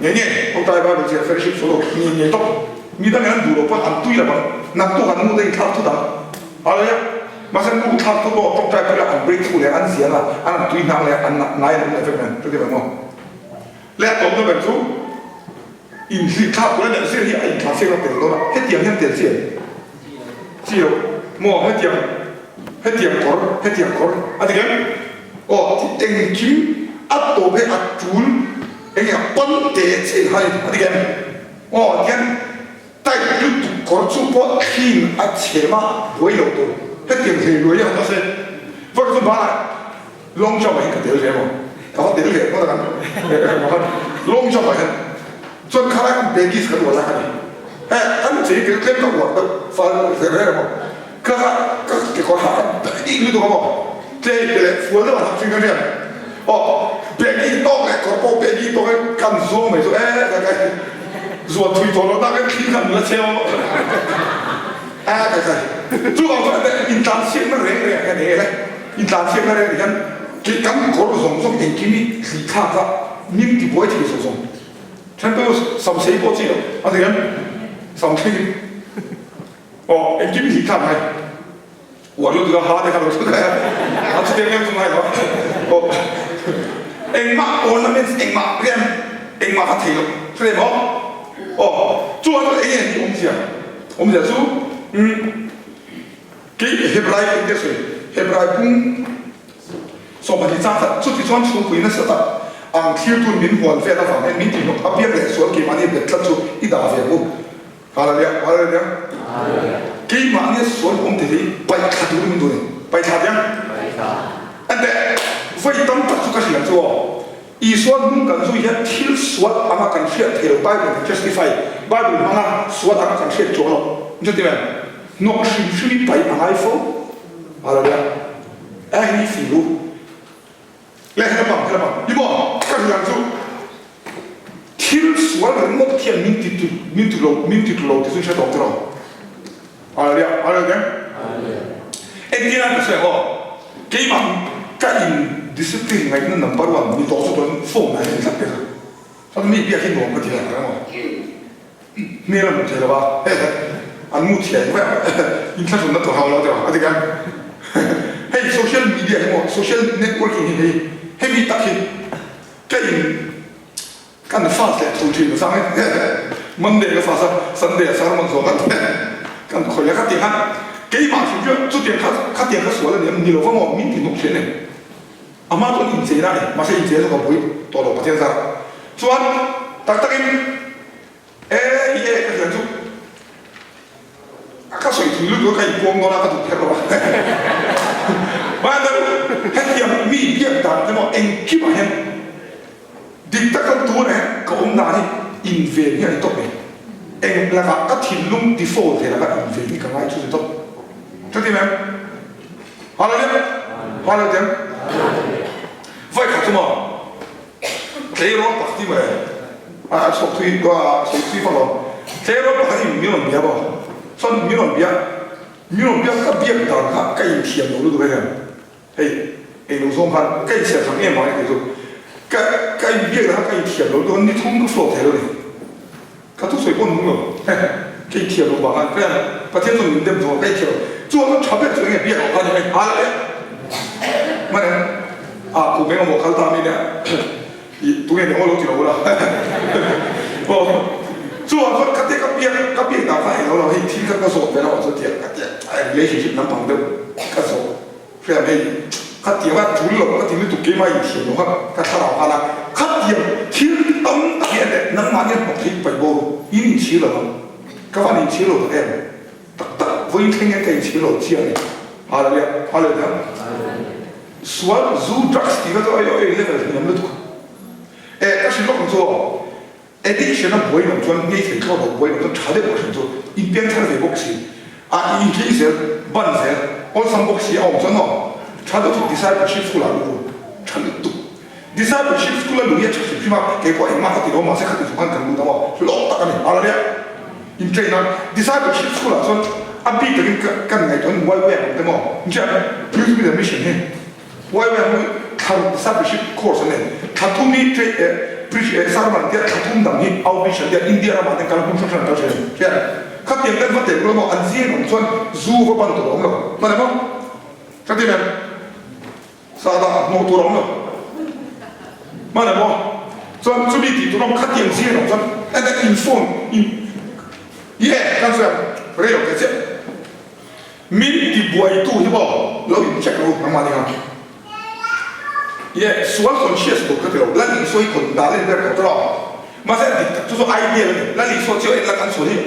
nge nge Tawngtai Bible chiah fellowship solo nge nge tawp. Mi dangin an duh lo pawn an tui lo ang. Naktuk an nu te inthlak thut ang. Hallelujah. Mahse nu thlak thut pawh tawngtai pui la an breakthrough leh an zian a, an an tui hnang leh an ngai an awm leh vek mai. Chutiang maw? Leh a tawpna ber chu inhrilh thlak tur a nih zir hi a inthlah siak a tel dawn a, hetiang hian tel chi em? Chi lo maw? Hetiang, hetiang kawr, hetiang kawr a ti em? Aw ti engkim a tawp hi a tul eng nge a pan te chin hai a ti em? Aw tihian tight lutuk kawr chu pawh thlim a chhem a buai lo tur hetiang hlei luai a mahse vawk chu banah Long jump ah hian ka tel ve maw? Ka va tel ve ngawt ang an long jump ah hian chuan khalai khan baggies kan uar lai kha ni he kan chei tel tlem ka uar deuh fal ve reng maw ka ka kekawr ha khan baggy lutuk a maw tlei pe leh fual deuh an hak thin ka hriat aw baggy tawk leh kawr pawh baggy tawk in kan zuang mai chu e ka kai zuan thui tawh loh tak in thli khan la cheu a ka kai chuvang chuan intlan chhiatna reng reng ah hian eng nge le. I tlanchhiatna reng hian kei kan kawr zawng zawng engkim hi thli thlak a min ti buai thei zawng zawng. Then pawh sam sei pawh chi lo a ti hian sam thleng in aw engkim hi thli thlak ngai uar lutuk a ha te kha lo thleng a a chutiang em chu ngai lo aw engmah ornaments engmah rian engmah kha thei lo hre maw aw chuan eng nge ni awmzia awmzia chu umm. Kei Hebrai eng te sawi? Hebrai pung 12 chang khat chuti chuan chhungpui nasa tak ang thlirtun min hual vel avang hian min tihnawk a piang leh sual keimahni bet tlat chu i dah ve ang u. Hallelujah, hallelujah. Keimahnia sual awm te hi paih thla turin min duh a ni. Paih thla tiang? Enteh, vawi tam tak chu ka hria chu aw. Isua hnung kan zui hian thil sual anga kan hriat thei lo, Bible kan justify, Bible hmanga sual anga kan hriat chuang lo. Chuti mai, hnawk hrim hrim i paih a ngai fo. Hallelujah. Eh hi fing u. Le hela bang, hela bang. Ni maw? Ka hriat chu thil sual ringawt khian min ti tu, min ti lo, min ti tu lo ti chu i hre tawh tiraw? Hallelujah, hallelujah. Engtin an ka sawi ang aw? Keimah ka in discipline ngaihna number one ni tawh chu chuan phone ah hian tlat pek a. Chuan mi biak hi nuam ka ti lo ang aw. Hmel a hmu thei lo a, an mu thiam vek a, inthlahrunna tur hau lo deuh a ti kan. Hei social media hi maw, social networking hi hei hemi tak hi ka in Kan fast leh thu thin zang in Monday ka fast a, Sunday a sermon zawh kan kan khawih a ka ti khan keimah hrim chu chutiang kha khatiang kha sual a ni em ni lo va maw min ti hnuk thin a ni. A hma chuan incheina a ni mahse incheina chu ka buai tawh lo Pathian zar chuan tak takin e i e ka hriat chu A ka sawi thui lutuk a, ka inpuang dawn a, ka duh kher lo a. Mahse hetiang mi biak dan te maw engkimah hian dik taka tunah hian ka awm dan hi inven hi a ni tawp mai. Eng lakah ka thinlung default thei lakah inven hi ka ngai chu ni tawp. Chuti mai. Hallelujah. Hallelujah. Vai khat chu maw tleirawl pakhat hi mawle a chhuak thui a sawi thui vak lo tleirawl pakhat hi min rawn bia maw chuan min rawn bia min rawn bia ka biak dan kha ka inthiam lo lutuk hian hei englo zawng khan ka inchhiar thang em vang kei chu ka ka inbiak dan kha ka inthiam lo lutuk a ni thum ka flow thei lo ni ka thusawi pawh nung lo ka inthiam lo vang khan Pathian chuan min dem zawng ka inthiam lo. Chuan a tha ber chu enge biak loh kha ni mai hal e. Hman em a kum eng emaw kal ta mi nia i tunge ni aw lo ti lo ula. Aw chuan chuan khatia ka biak ka biak dan kha eng lo lo hei thil kha ka zawt ve lo chu tiang ka tia relationship lampang deuh ka zawt hriam hei khatiang a tul lo ka ti lutuk keimah inthiam lo kha ka thlarau khan a khatiang thil tam tak hi a leh nangmah hian hnawk theih paih bo in inchhir lo ang ka van inchhir lo tak em. Tak tak vawiin thleng hian ka inchhir lo chiang e. Hallelujah. Hallelujah. Sual, zu, drugs tih kha chu ai ai level hniam lutuk. E ka hrilh lawk ang chu aw. Addiction a buai lo chuan ngei thei thlawt lo buai lo chuan tha deuh ka hrilh chu in piang thar ve bawk si. A i intlei zel, ban zel, awlsam bawk si a awm chuan aw. Tha deuh chu discipleship school ah luh ru. Tha lutuk. Discipleship school a luh hi a tha hrim hrim a, kei pawh engmah ka ti lo mahse khati chung khan kan lut ang aw, hlawk tak a ni. Hallelujah. In train a, discipleship school ah chuan a bik takin ka kan ngaihtuah in YWAM ang te maw, inhria Youth with a Mission hi YWAM hi thla discipleship course an nei, thla thum hi train eh preach eh sermon tia thla thum dang hi outreach an tia India ramah ten kal hmun hrang hrang an kal thin a ni. Hria khatiang ten va tel ula maw an zing awm chuan zu va ban tur a awm lo. Hman em aw? Ka ti em? Sahdah hnawh tur a awm lo. Hman emaw chuan chumi tih tur awm khatiang zir awm chuan and then in phone in yeah kan sawi ang rei lo teh chiah. Min ti buaitu hi maw lo in check lo nangmah ni ang. Yeah sual conscious tur ka ti lo Lal Isua hi kon dah len ber tawh tawh a mahse a dik tak chu chu ideal a ni Lal Isua chiah en la kan sual hi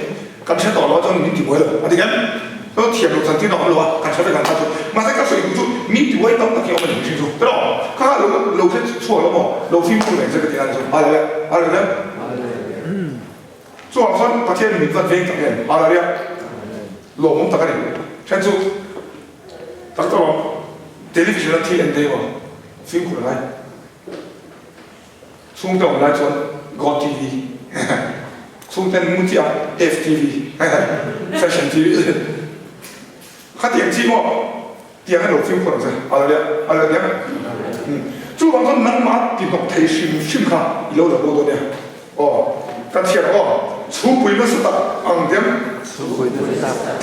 Kan hre tawh lo a chuan min ti buai lo a ti em? Chuan thiam loh chan tin a awm lo a, kan hre vek ang kha chu. Mahse ka sawi duh chu min ti buai tam tak hi a awm a ni mihring chu. Tiraw? Kha kha lo lo hre chhuak lo maw? Lo fimkhur reng che ka ti a ni chu. Hallelujah! Hallelujah! Chuvang chuan Pathian min vat veng tak em? Hallelujah! Lawmawm tak a ni. Then chu tak tak awm television a thil en te emaw fimkhur a ngai. Chhungte awm lai chuan God TV, chhungten mu chiah FTV, Fashion TV khatiang chi maw tiang hi lo fimkhur ang che Hallelujah Hallelujah Chuvang chuan nangmah ti hnawk thei hrim hrim kha i lo la bo dawn nia aw ka thian aw chhungpui nasa tak ang diam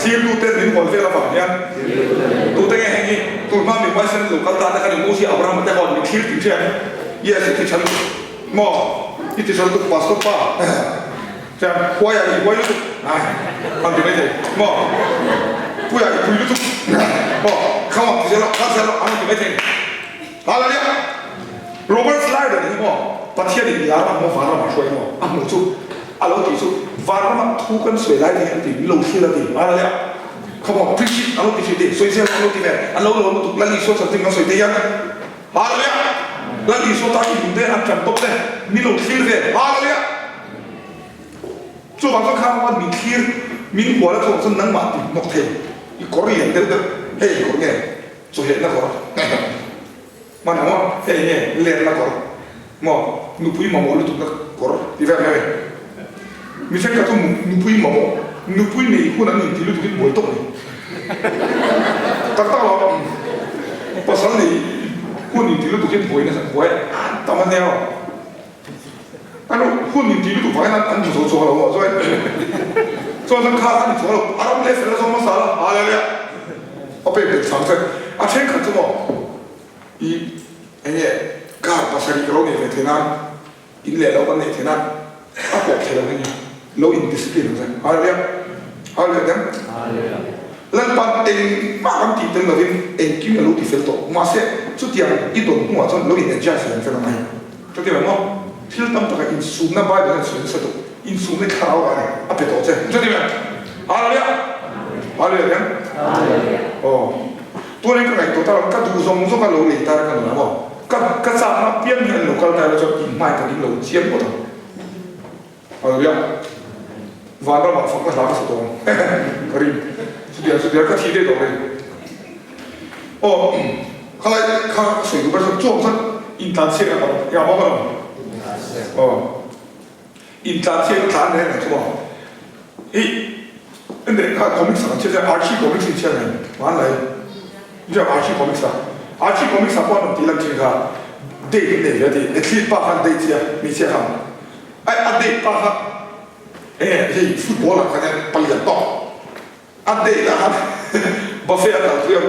thlir tuten min hual vel avang hian tute nge heng hi tunhma mi huaisen lo kal ta te kha ni Mosia Abrahama te hawn mi thlir tih hriat Yes, i ti tha lutuk. Maw? I ti tha lutuk Pastor pa. Chuan Huaia i huai lutuk. Ai, an ti maithei. Maw? Puia i pui lutuk. Maw? Khama ti zel a, kha zel a, an ti maithei. Hallelujah! Robert Snyder hi maw Pathian in lar a maw vanram a hruai maw a hmuh chu a lo tih chu vanram ah thu kan sawi lai te hian ti min lo hrilh a ti. Hallelujah! Come on, preach it a lo ti thin ti, sawi zel a lo ti ve, an lo lo lutuk, Lal Isua chanchin kan sawi te hian. Hallelujah! Lal Isua tan i hmute an ṭan tawp te, min lo thlir ve. Hallelujah! Chuvang chuan khang khan min thlir, min hual a chhuak chuan nangmah ti hnawk thei, i kawr lian deuh deuh, hei i kawr nge chawhehna kawr, hman ang aw, hei nge lenna kawr, maw nupui mamawh lutukna kawr ti vel mai a ni. Mi thenkhat chu nupui mamawh, nupui nei hun an inti lutuk in buai tawk a ni. Tak tak lo, pasal nei hun inti lutuk in buai nasa buai an tam a nia aw. An hun inti lutuk vangin an hmu zo chuang lo maw chuan chuan chuan kha an ni chuang lo, a ram leh fel a zawng hmasa la, hallelujah, a pek bet chang che a thenkhat chu maw i enge car pasarih ka lo nei ve thei nan. In leh lo kan neih theih nan a pawh thei lo hei ni. Lo in discipline ang che. Hallelujah. Hallelujah dem. Lalpan engmah kan tih tel lovin engkim a lo ti fel tawh. Mahse chutiang i dawn hnuah chuan lo in adjust reng fel ang a. Chuti mai maw? Thil tam taka insumna Bible hian sawi nasa duh. Insumna thlarau ah a ni. A pe tawh che. Chuti mai. Hallelujah. Hallelujah dem. Aw. Tuanin ka ngaihtuah ta lo. Ka duh zawng zawng a lo lei ta ka nunah maw? Ka ka chakna apiang hi an lo kal ta ila chuan inhmai ka ding lo chiang ngawt ang. Hallelujah. Vanramah fakna hla ka sa tawh ang. Ka ring. Chutiang chutiang ka thi daih tawh mai. Aw, khalai kha ka sawi duh ber chuan chuang chuan intlanchhiat a tam. Engah maw ka rawn? Aw. Intlanchhiat ka tlan reng ang chu maw. Hei, ende kha comics ang chhiat hian Archie comics in chhiat mai hmanlai inhria Archie comics a Archie comics ah pawh an rawn tih lan thin kha date an nei ve a ti athlete pa khan date sia hmeichhia khan ai a date pa kha enge hei football ah khan hian palian tawk a date ah khan. Buffet a kal pui ang.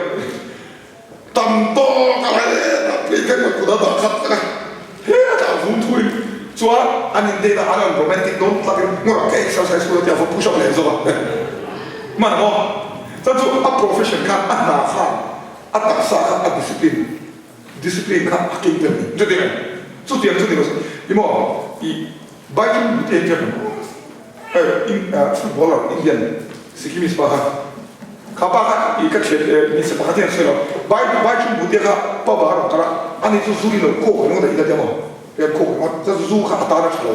Tam tawk a hetah phei khan ka kut a dah khat vek a, hetah vum thui chuan an in date a, an rawn romantic dawn tak in ngawrh ka exercise hun a tia va push up leh zawk a, hman maw? Chuan chu a profession khan a hna khan a taksa kha a discipline discipline kha a keng tel a ni chutiang em? Chutiang chu ni lo se i maw i Baichung Bhutia hi chuan footballer Indian Sikkimese pa kha kha pa kha i ka thian hmeichhe pakhat hian a sawi lo Bai Baichung Bhutia kha pub ah a rawn kal a ani chu zu in lo coke ringawt a in a tia maw rian coke ringawt chuan zu kha a tan a tha lo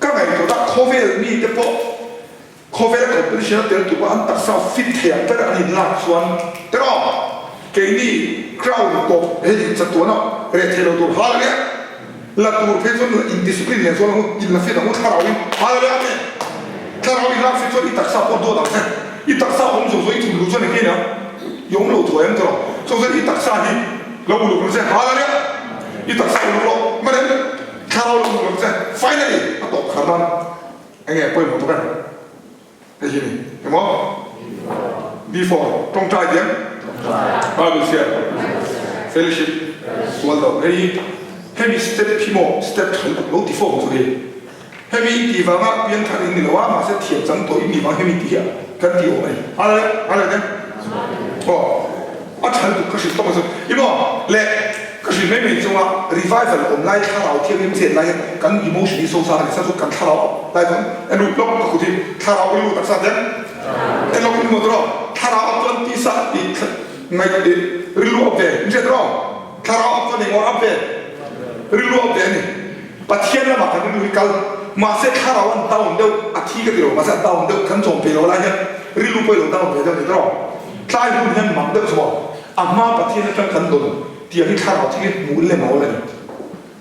ka ngaihtuah tak khawvel mite pawh Khawvela competition a tel tuk a an taksa fit thei ang ber an in lak chuan tiraw keini crown tawp hei chatuan a reh thei lo tur hallelujah la tur phei chuan in discipline nen chuan in la fit ang u thlarau in hallelujah amen thlarau in lak fit chuan i taksa pawh duat ang che i taksa awm zawh zawh i thun luh chuan engtin nia i awm lo thuai ang tiraw chuan chuan i taksa hi lo uluk ang che hallelujah i taksa uluk rawh manem thlarau lo uluk ang che finally a tawp khar nan. Enge pawimawh ber hei hi ni emaw? Before tawngtai diam Bible chhiar fellowship sual do hei hi hemi step hi maw step tha lutuk lo ti fawm chu hei hemi in tih vanga piang thar in ni lo a mahse thiam chang tawh in nih vang hemi tih hi kan tih awm a ni hale hale te aw a tha lutuk ka hrilh tawk a chu i maw le Ka hrilh mai mai chunga revival awm lai thlarau thianghlim chet lai hian kan emotion hi sosang a ni. Chuan chu kan thlarau lai chuan en lut lawk ka kut hi thlarau rilru taksa hian en lawk in maw tiraw thlarau up chuan tisa tih ngaih rilru up ve in hriat tiraw thlarau up chuan engawr up ve rilru up ve a ni. Pathian lamah kan rilru hi kal mahse thlarau an down deuh a thi ka ti lo mahse a down deuh kan chawm thei lo lai hian rilru pawh i lo down ve deuh a ni tiraw tlai hun hian mak deuh chu maw A hma Pathian atang kan dawn tiang hi thlarau thil hi hmuh lem a awl a ni.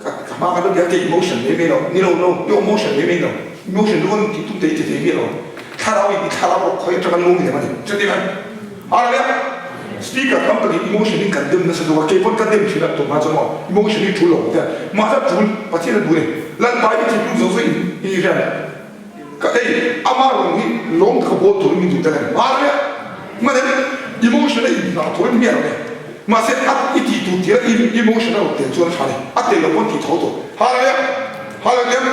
Ka ka hma kan lo bia ke emotion mai mai lo, ni lo lo, i emotion mai mai lo, emotion chu kan tih tum te i ti thei miah lo. Thlarau in i thlarau rawk khawi atanga lung lem a ni. Chuti mai. Hallelujah! Speaker tam takin emotion hi kan dem nasa deuh a, kei pawn ka dem thin a tum hma chuan maw emotion hi tul lo tia, mahse tul Pathian a duh a ni. Lalpa i thinlung zo zo in i rian Ka ei, ama rawn hi lawm taka bawl turin min duh tel a ni. Hallelujah! Mahse, emotion a inhnah turin miah lo e. Mahse, a i tih tur tir a emotion a rawn tel chuan a tha a ni. A tel lo pawn tih tho tur. Hallelujah! Hallelujah!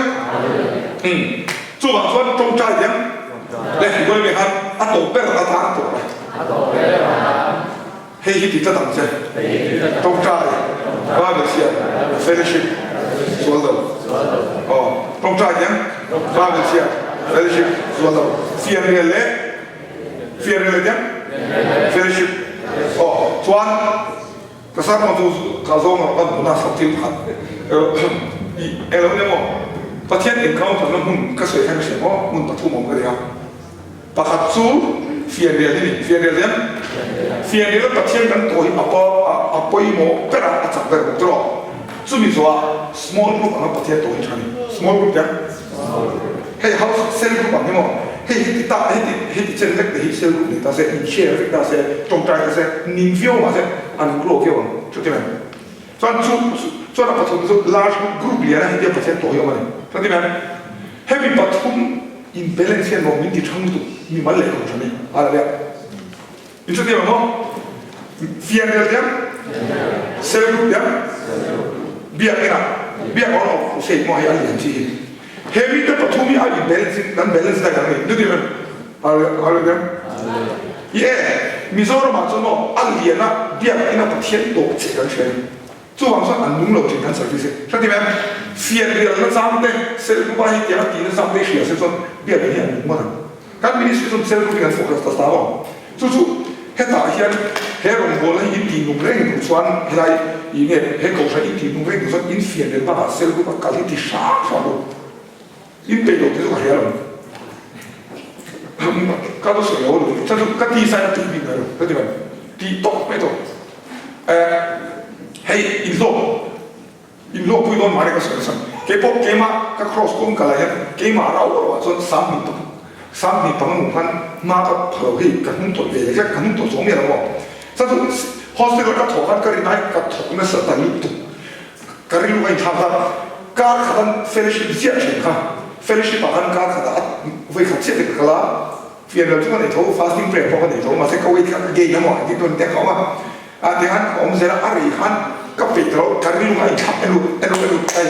Umm. Chuvang chuan tawngtai diam leh Goy me khan a tawp ber atan a tawp a. Hei hi ti tlat ang che. Tawngtai, Bible chhiar, fellowship, sual lo. Aw, tawngtai hian Bible chhiar, fellowship, sual lo. Fianrial leh fianrial leh hian fellowship. Aw, chuan ka sermon chu ka zawng rawh kan hmun a sak thil pakhat i eng lo nia maw? Pathian encounter na hmun ka sawi khan ka hria maw? Hmun pathum awm ka nia. Pakhat chu fianrial hi ni. Fianrial hian fianrial a Pathian kan tawh hi a pa a pawimawh ber a, a chak ber bawk tawh. Chumi zawhah small group anga Pathian tawh hi tha ni. Small group hian hei house cell group ang hi maw hei heti ta heti heti chen vek te hi cell group nei ta se in share vek ta se tawngtai ta se ning viau mah se an grow viau ang chuti mai. Chuan chu chuan a pathum chu large group group lian a hetia Pathian tawh hi awm a ni. Chuti mai hemi pathum In balance hian maw min ti thang lutuk mi mal leh ko than e hallelujah in chuti ang maw fianrial diam cell group diam biak inah biak awm lo crusade maw hei a lian chi hi he mi te pathum hi a in balance in kan balance daih ang ni chuti ang hallelujah ye Mizoram ah chuan maw a lian a biak ina Pathian tawp chiah kan hria ni. Chuvang chuan an nung lo thin kan service hi. Hre ti mai a, fianrial na chang te, cell group a hei tiang a tih na chang te hria se chuan biakinn hi an nung ngawt ang. Kan ministry chuan cell group hi kan focus ta ta lo. Chu chu hetah hian he rawngbawlna hi in tih nung reng duh chuan helai ih nge he kohhran in tih nung reng duh chuan in fianrial bakah cell group a kal hi ti hrang hrang lo. In peih lo te chu ka hria lo. Ka lo sawi lo lo. Chuan chu ka ti sai a tih bik mai lo. Ka ti mai. Tih tawp mai tawh. Eh hei in hlawk in hlawk pui dawn mahni ka sawi nasa. Keipawh keimah ka cross kawng kal ah hian keimah rau rau ah chuan 20 25 hmuh khan hma ka pha lo hei ka hnung tawlh ve lek lek ka hnung tawlh zawng miah lo maw. Chuan chu hospital ka thawk khan ka rin ai ka thawk nasa ta lutuk. Ka rilru a inthlak a, kar khat an fellowship ziah thin kha, fellowship ah khan kar khat ah vawi khat chiah te ka kal a, Fianrial chu ka nei tho, fasting prayer pawh ka nei tho, mahse ka weight kha ka gain emaw engtin dawn te ka awm a, ah tikhan ka awm zel a, a rei khan ka peih ta lo, ka rilru kha a inthlak elu elu elu kai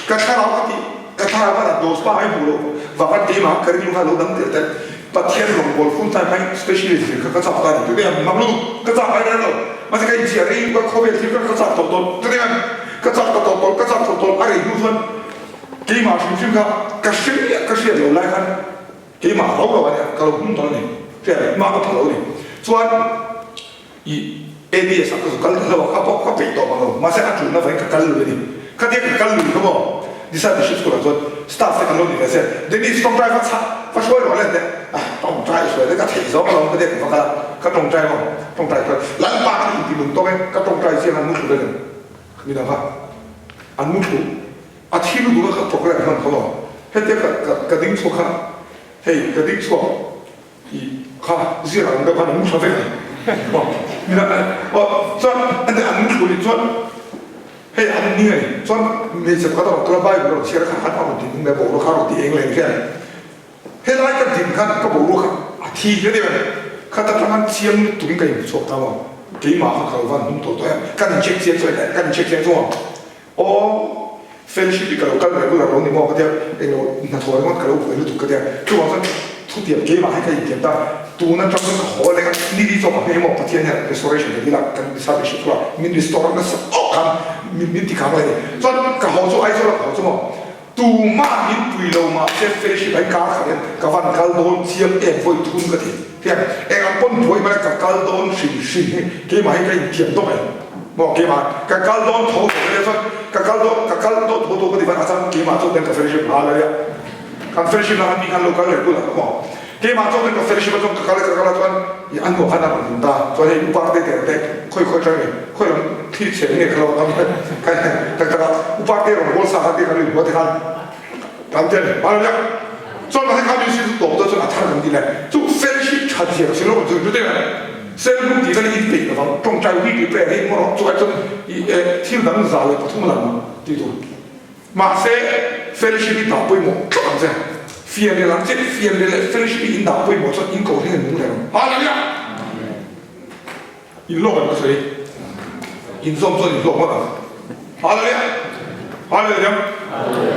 ka thlarau ka tih ka thlarau ka rat dose pa ai hmuh loh vang a keimah ka rilru kha a lo dang tel tel, Pathian rawngbawl full time kha specialist zir kha ka chak ta a ni tute hian mak lutuk ka chak ai reng lo, mahse ka inchhiar rei ka khawvel thil kha ka chak tawh tawh tute hian ka chak ta tawh tawh ka chak tawh tawh a rei hnu chuan keimah hrim hrim kha ka hre miah ka hriat loh lai khan. Keimah ro lo a nia, ka lo hmung tawh a ni, hriat mah ka pha lo a ni. Chuan i ABS ah ka zu kal ta hlauh a, ka pawh ka peih tawh mang lo, mahse a tulna vawiin ka kal lui a ni. Khatia ka kal lui kha maw discipleship school ah chuan staff te kan lo ni ve se, Dennis tawngtai va chhah, va hruai rawh le teh, ah tawngtai hruai te ka theih zawng alawm ka tia ka va kal a, ka tawngtai maw, tawngtai chuan Lalpa ka inti lung tawk e, ka tawngtai chiang an mu thlu vek em, midang kha an mu thlu. A thi lutuk a ka program hman kha maw? Hetia ka ka ka ding chhuak kha hei ka ding chhuak i kha zir ang deuh khan an mu thla vek a aw mina aw chuan ante an mu thlu nih chuan hei an ning a ni chuan hmeichhe pakhat a rawn kal a bible a rawn chhiar a kha khan a rawn ti hnung leh boruak kha a rawn ti eng leh hian helai ka din khan ka boruak kha a thi hle deuh a ni khat atanga chiang lutuk in ka inhmuchhuak ta maw keimah kha ka lo van hnung tawh tawh em kan in check chiang chuan kan in check chiang chu maw Aw, fellowship hi ka lo kal regular lo ni maw ka tia, englo hnathawh ringawt ka lo buai lutuk ka tia, chuvang chuan thutiam keimah hi ka intiam ta, tun atang chuan ka haw leh a, ni li chawp ah hmei maw Pathian hian restoration ka dil a, kan discipleship kha min restore nasa tawk khan min min ti khang leh a ni, chuan ka haw chu Aizawl ah ka haw chu maw tumah min pui lo mahse fellowship ah hi kar khat hian ka van kal dawn chiang em vawi thum ka ti hian eng ang pawn buai hmana ka kal dawn hrim hrim hi keimah hi ka intiam tawp e. Maw keimah ka kal dawn tho tho ka tia chuan ka kal dawn ka kal dawn tho tho ka ti van a chuan keimah chuan kan ka fellowship hal a nia kan fellowship na khan mi khan lo kal reng bulah ka maw keimah chuan kan ka fellowship a chuan ka kal a ka kal a chuan i an hnuah khan a rawn hlim ta chuan hei upa te te te khawi khawi tang nge khawi lam thli chhe nge ka lo tam tak tak a upa te rawn bawl sa kha te khan rin hua te khan kan te hal a nia chuan mahse kha mi si chu tawp ta chuan a thar kan ti le chu fellowship that zia ka si lo chu te Cell group tih khan in peih lovang, tawngtai weekly prayer hi hmawrh chu ai chuan i thil dang 103 lang tih tur. Mahse fellowship hi dah pawimawh tlat ang che. Fianrial ang che, fianrial leh fellowship hi in dah pawimawh chuan in ko thleng in nung reng ang. Hallelujah! In hlawk ang ka sawi. In zawm chuan in hlawk ngawt ang. Hallelujah! Hallelujah!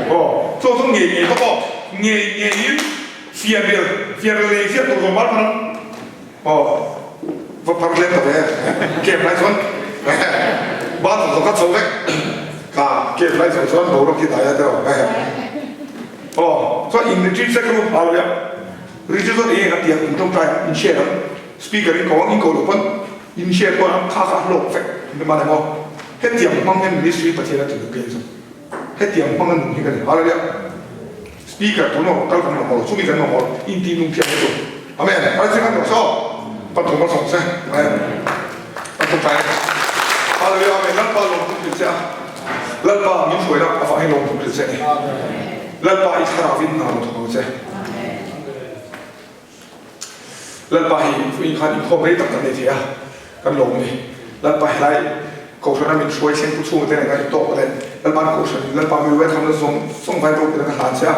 Aw, chu chuan ngei ngei tawp aw, ngei ngeiin fianrial, fianrial ngei ziah tur zawm bar ang. Aw, va phar hlem ta ve, camp lai chuan bathroom zawng kha chho vek, ka camp lai chho chuan boruak hi dai a tiraw aw, chuan in retreat sek ru hallelujah, retreat chuan eng eng a ti ang in tawngtai ang in share ang, speaker in ko ang in ko loh pawn in share kual ang kha kha a hlawk vek ni man emaw, hetiang hmang hian ministry Pathian a ti duh kei chu. Hetiang hmang a nung hi ka ni. Hallelujah. Speaker tun rawh kal kan mamawh lo, chumi kan mamawh lo, inti nung thiam hi chu. Amen. Hallelujah chiang kan tawh se aw. Pathum a sawm se. Amen. Pathum tlai ani. Hallelujah. Amen. Lalpa lawmthu hrilh che a. Lalpa min hruaina avangin lawmthu hrilh che a ni. Lalpa i thlarauin hna lo thawk ang che. Lalpa hi vawiin khan inkhawm rei tak kan nei thei a, kan lawm a ni. Lalpa helai Kohhrana min hruai thleng pu chhungte nen kan intawk leh Lalpa'n Kohhran in Lalpa mi welcome na zawng zawng vai ropui kan hlan che a.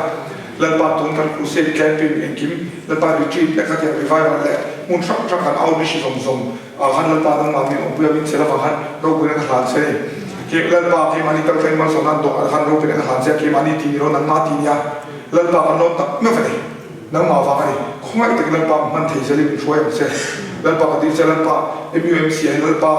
Lalpa tun kan crusade camping engkim Lalpa retreat leh khatiang revival leh hmun hrang hrang kan outreach zawng zawng ah khan Lalpa nangmah min awmpui a min chelh avang khan ropui na ka hlan che a ni. Lalpa keimahni kal thleng malsawmna an dawng ah khan ropui na ka hlan che a, keimahni ti ni lo nangmah ti nia Lalpa kan lawm tak meuh a ni. Nangmah vang a ni. Khawngaih takin Lalpa ka hman thei zelin min hruai ang che. Lalpa ka dil che, Lalpa MUMC ah hian Lalpa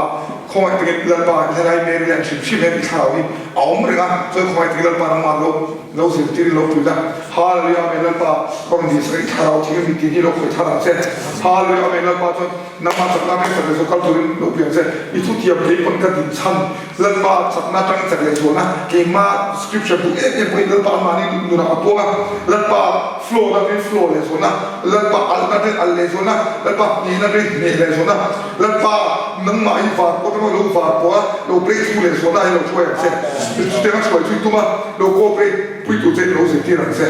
khawngaih takin Lalpa helai Mary leh an hrim hrim hian i thlarau hi a awm reng a, chuan khawngaih takin Lalpa nangmah lo lo zirtir in lo pui la. Hallelujah Amen Lalpa ka rawn dil sak i thlarau thing a mi tin hi lo khawih thar ang che. Hallelujah Amen Lalpa chuan nangmah chakna atangin chak leh zual kal turin lo pui ang che. I thutiam kei pawn ka din chhan Lalpa chakna atangin chak leh zualna keimah scripture duh em em pawhin Lalpa amahni nunah a puang a, Lalpa flow na atangin flow leh zualna, Lalpa alhna atangin alh leh zualna, Lalpa hnehna atangin hneh leh zualna, Lalpa nangmah hi var pawh atanga lo var pawh a lo breakthrough leh zualna hi lo hruai ang che. Chutianga hruai chu i tum a, lo cooperate pui tur che in lo zirtir ang che.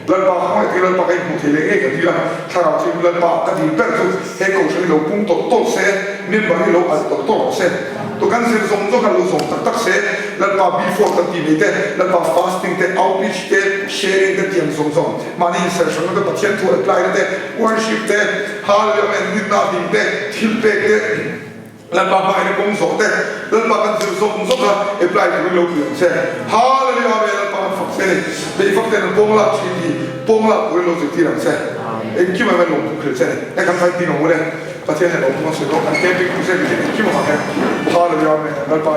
Lalpa khawngaih takin Lalpa ka inhmuh thei leh ngei ka dil a, thlarau thianghlim Lalpa ka dil ber chu he kohhran hi lo pung tawlh tawlh se, member hi lo alh tawlh tawlh rawh se. Tu kan zir zawng zawng kha lo zawm tak tak se, Lalpa before kan tih mai te, Lalpa fasting te, outreach te, sharing te tiang zawng zawng, mahni inserhranna te, Pathian thu apply na te, worship te, Hallelujah Amen rinna ding te, thilpek te, Lalpa hmangaihna kawng zawh te, Lalpa kan zir zawk zawk a, apply turin lo pui ang che. Hallelujah Amen Lalpa kan fak che ni. Beifak ten an pawng lak thin hi pawng lak turin lo zirtir ang che. Engkim ah hian lawmthu hril che ni. Hei kan fight ding ang u le. Pathian hian lawmthu kan sawi dawn kan camping crusade hi engkim ah hian Hallelujah Amen Lalpa.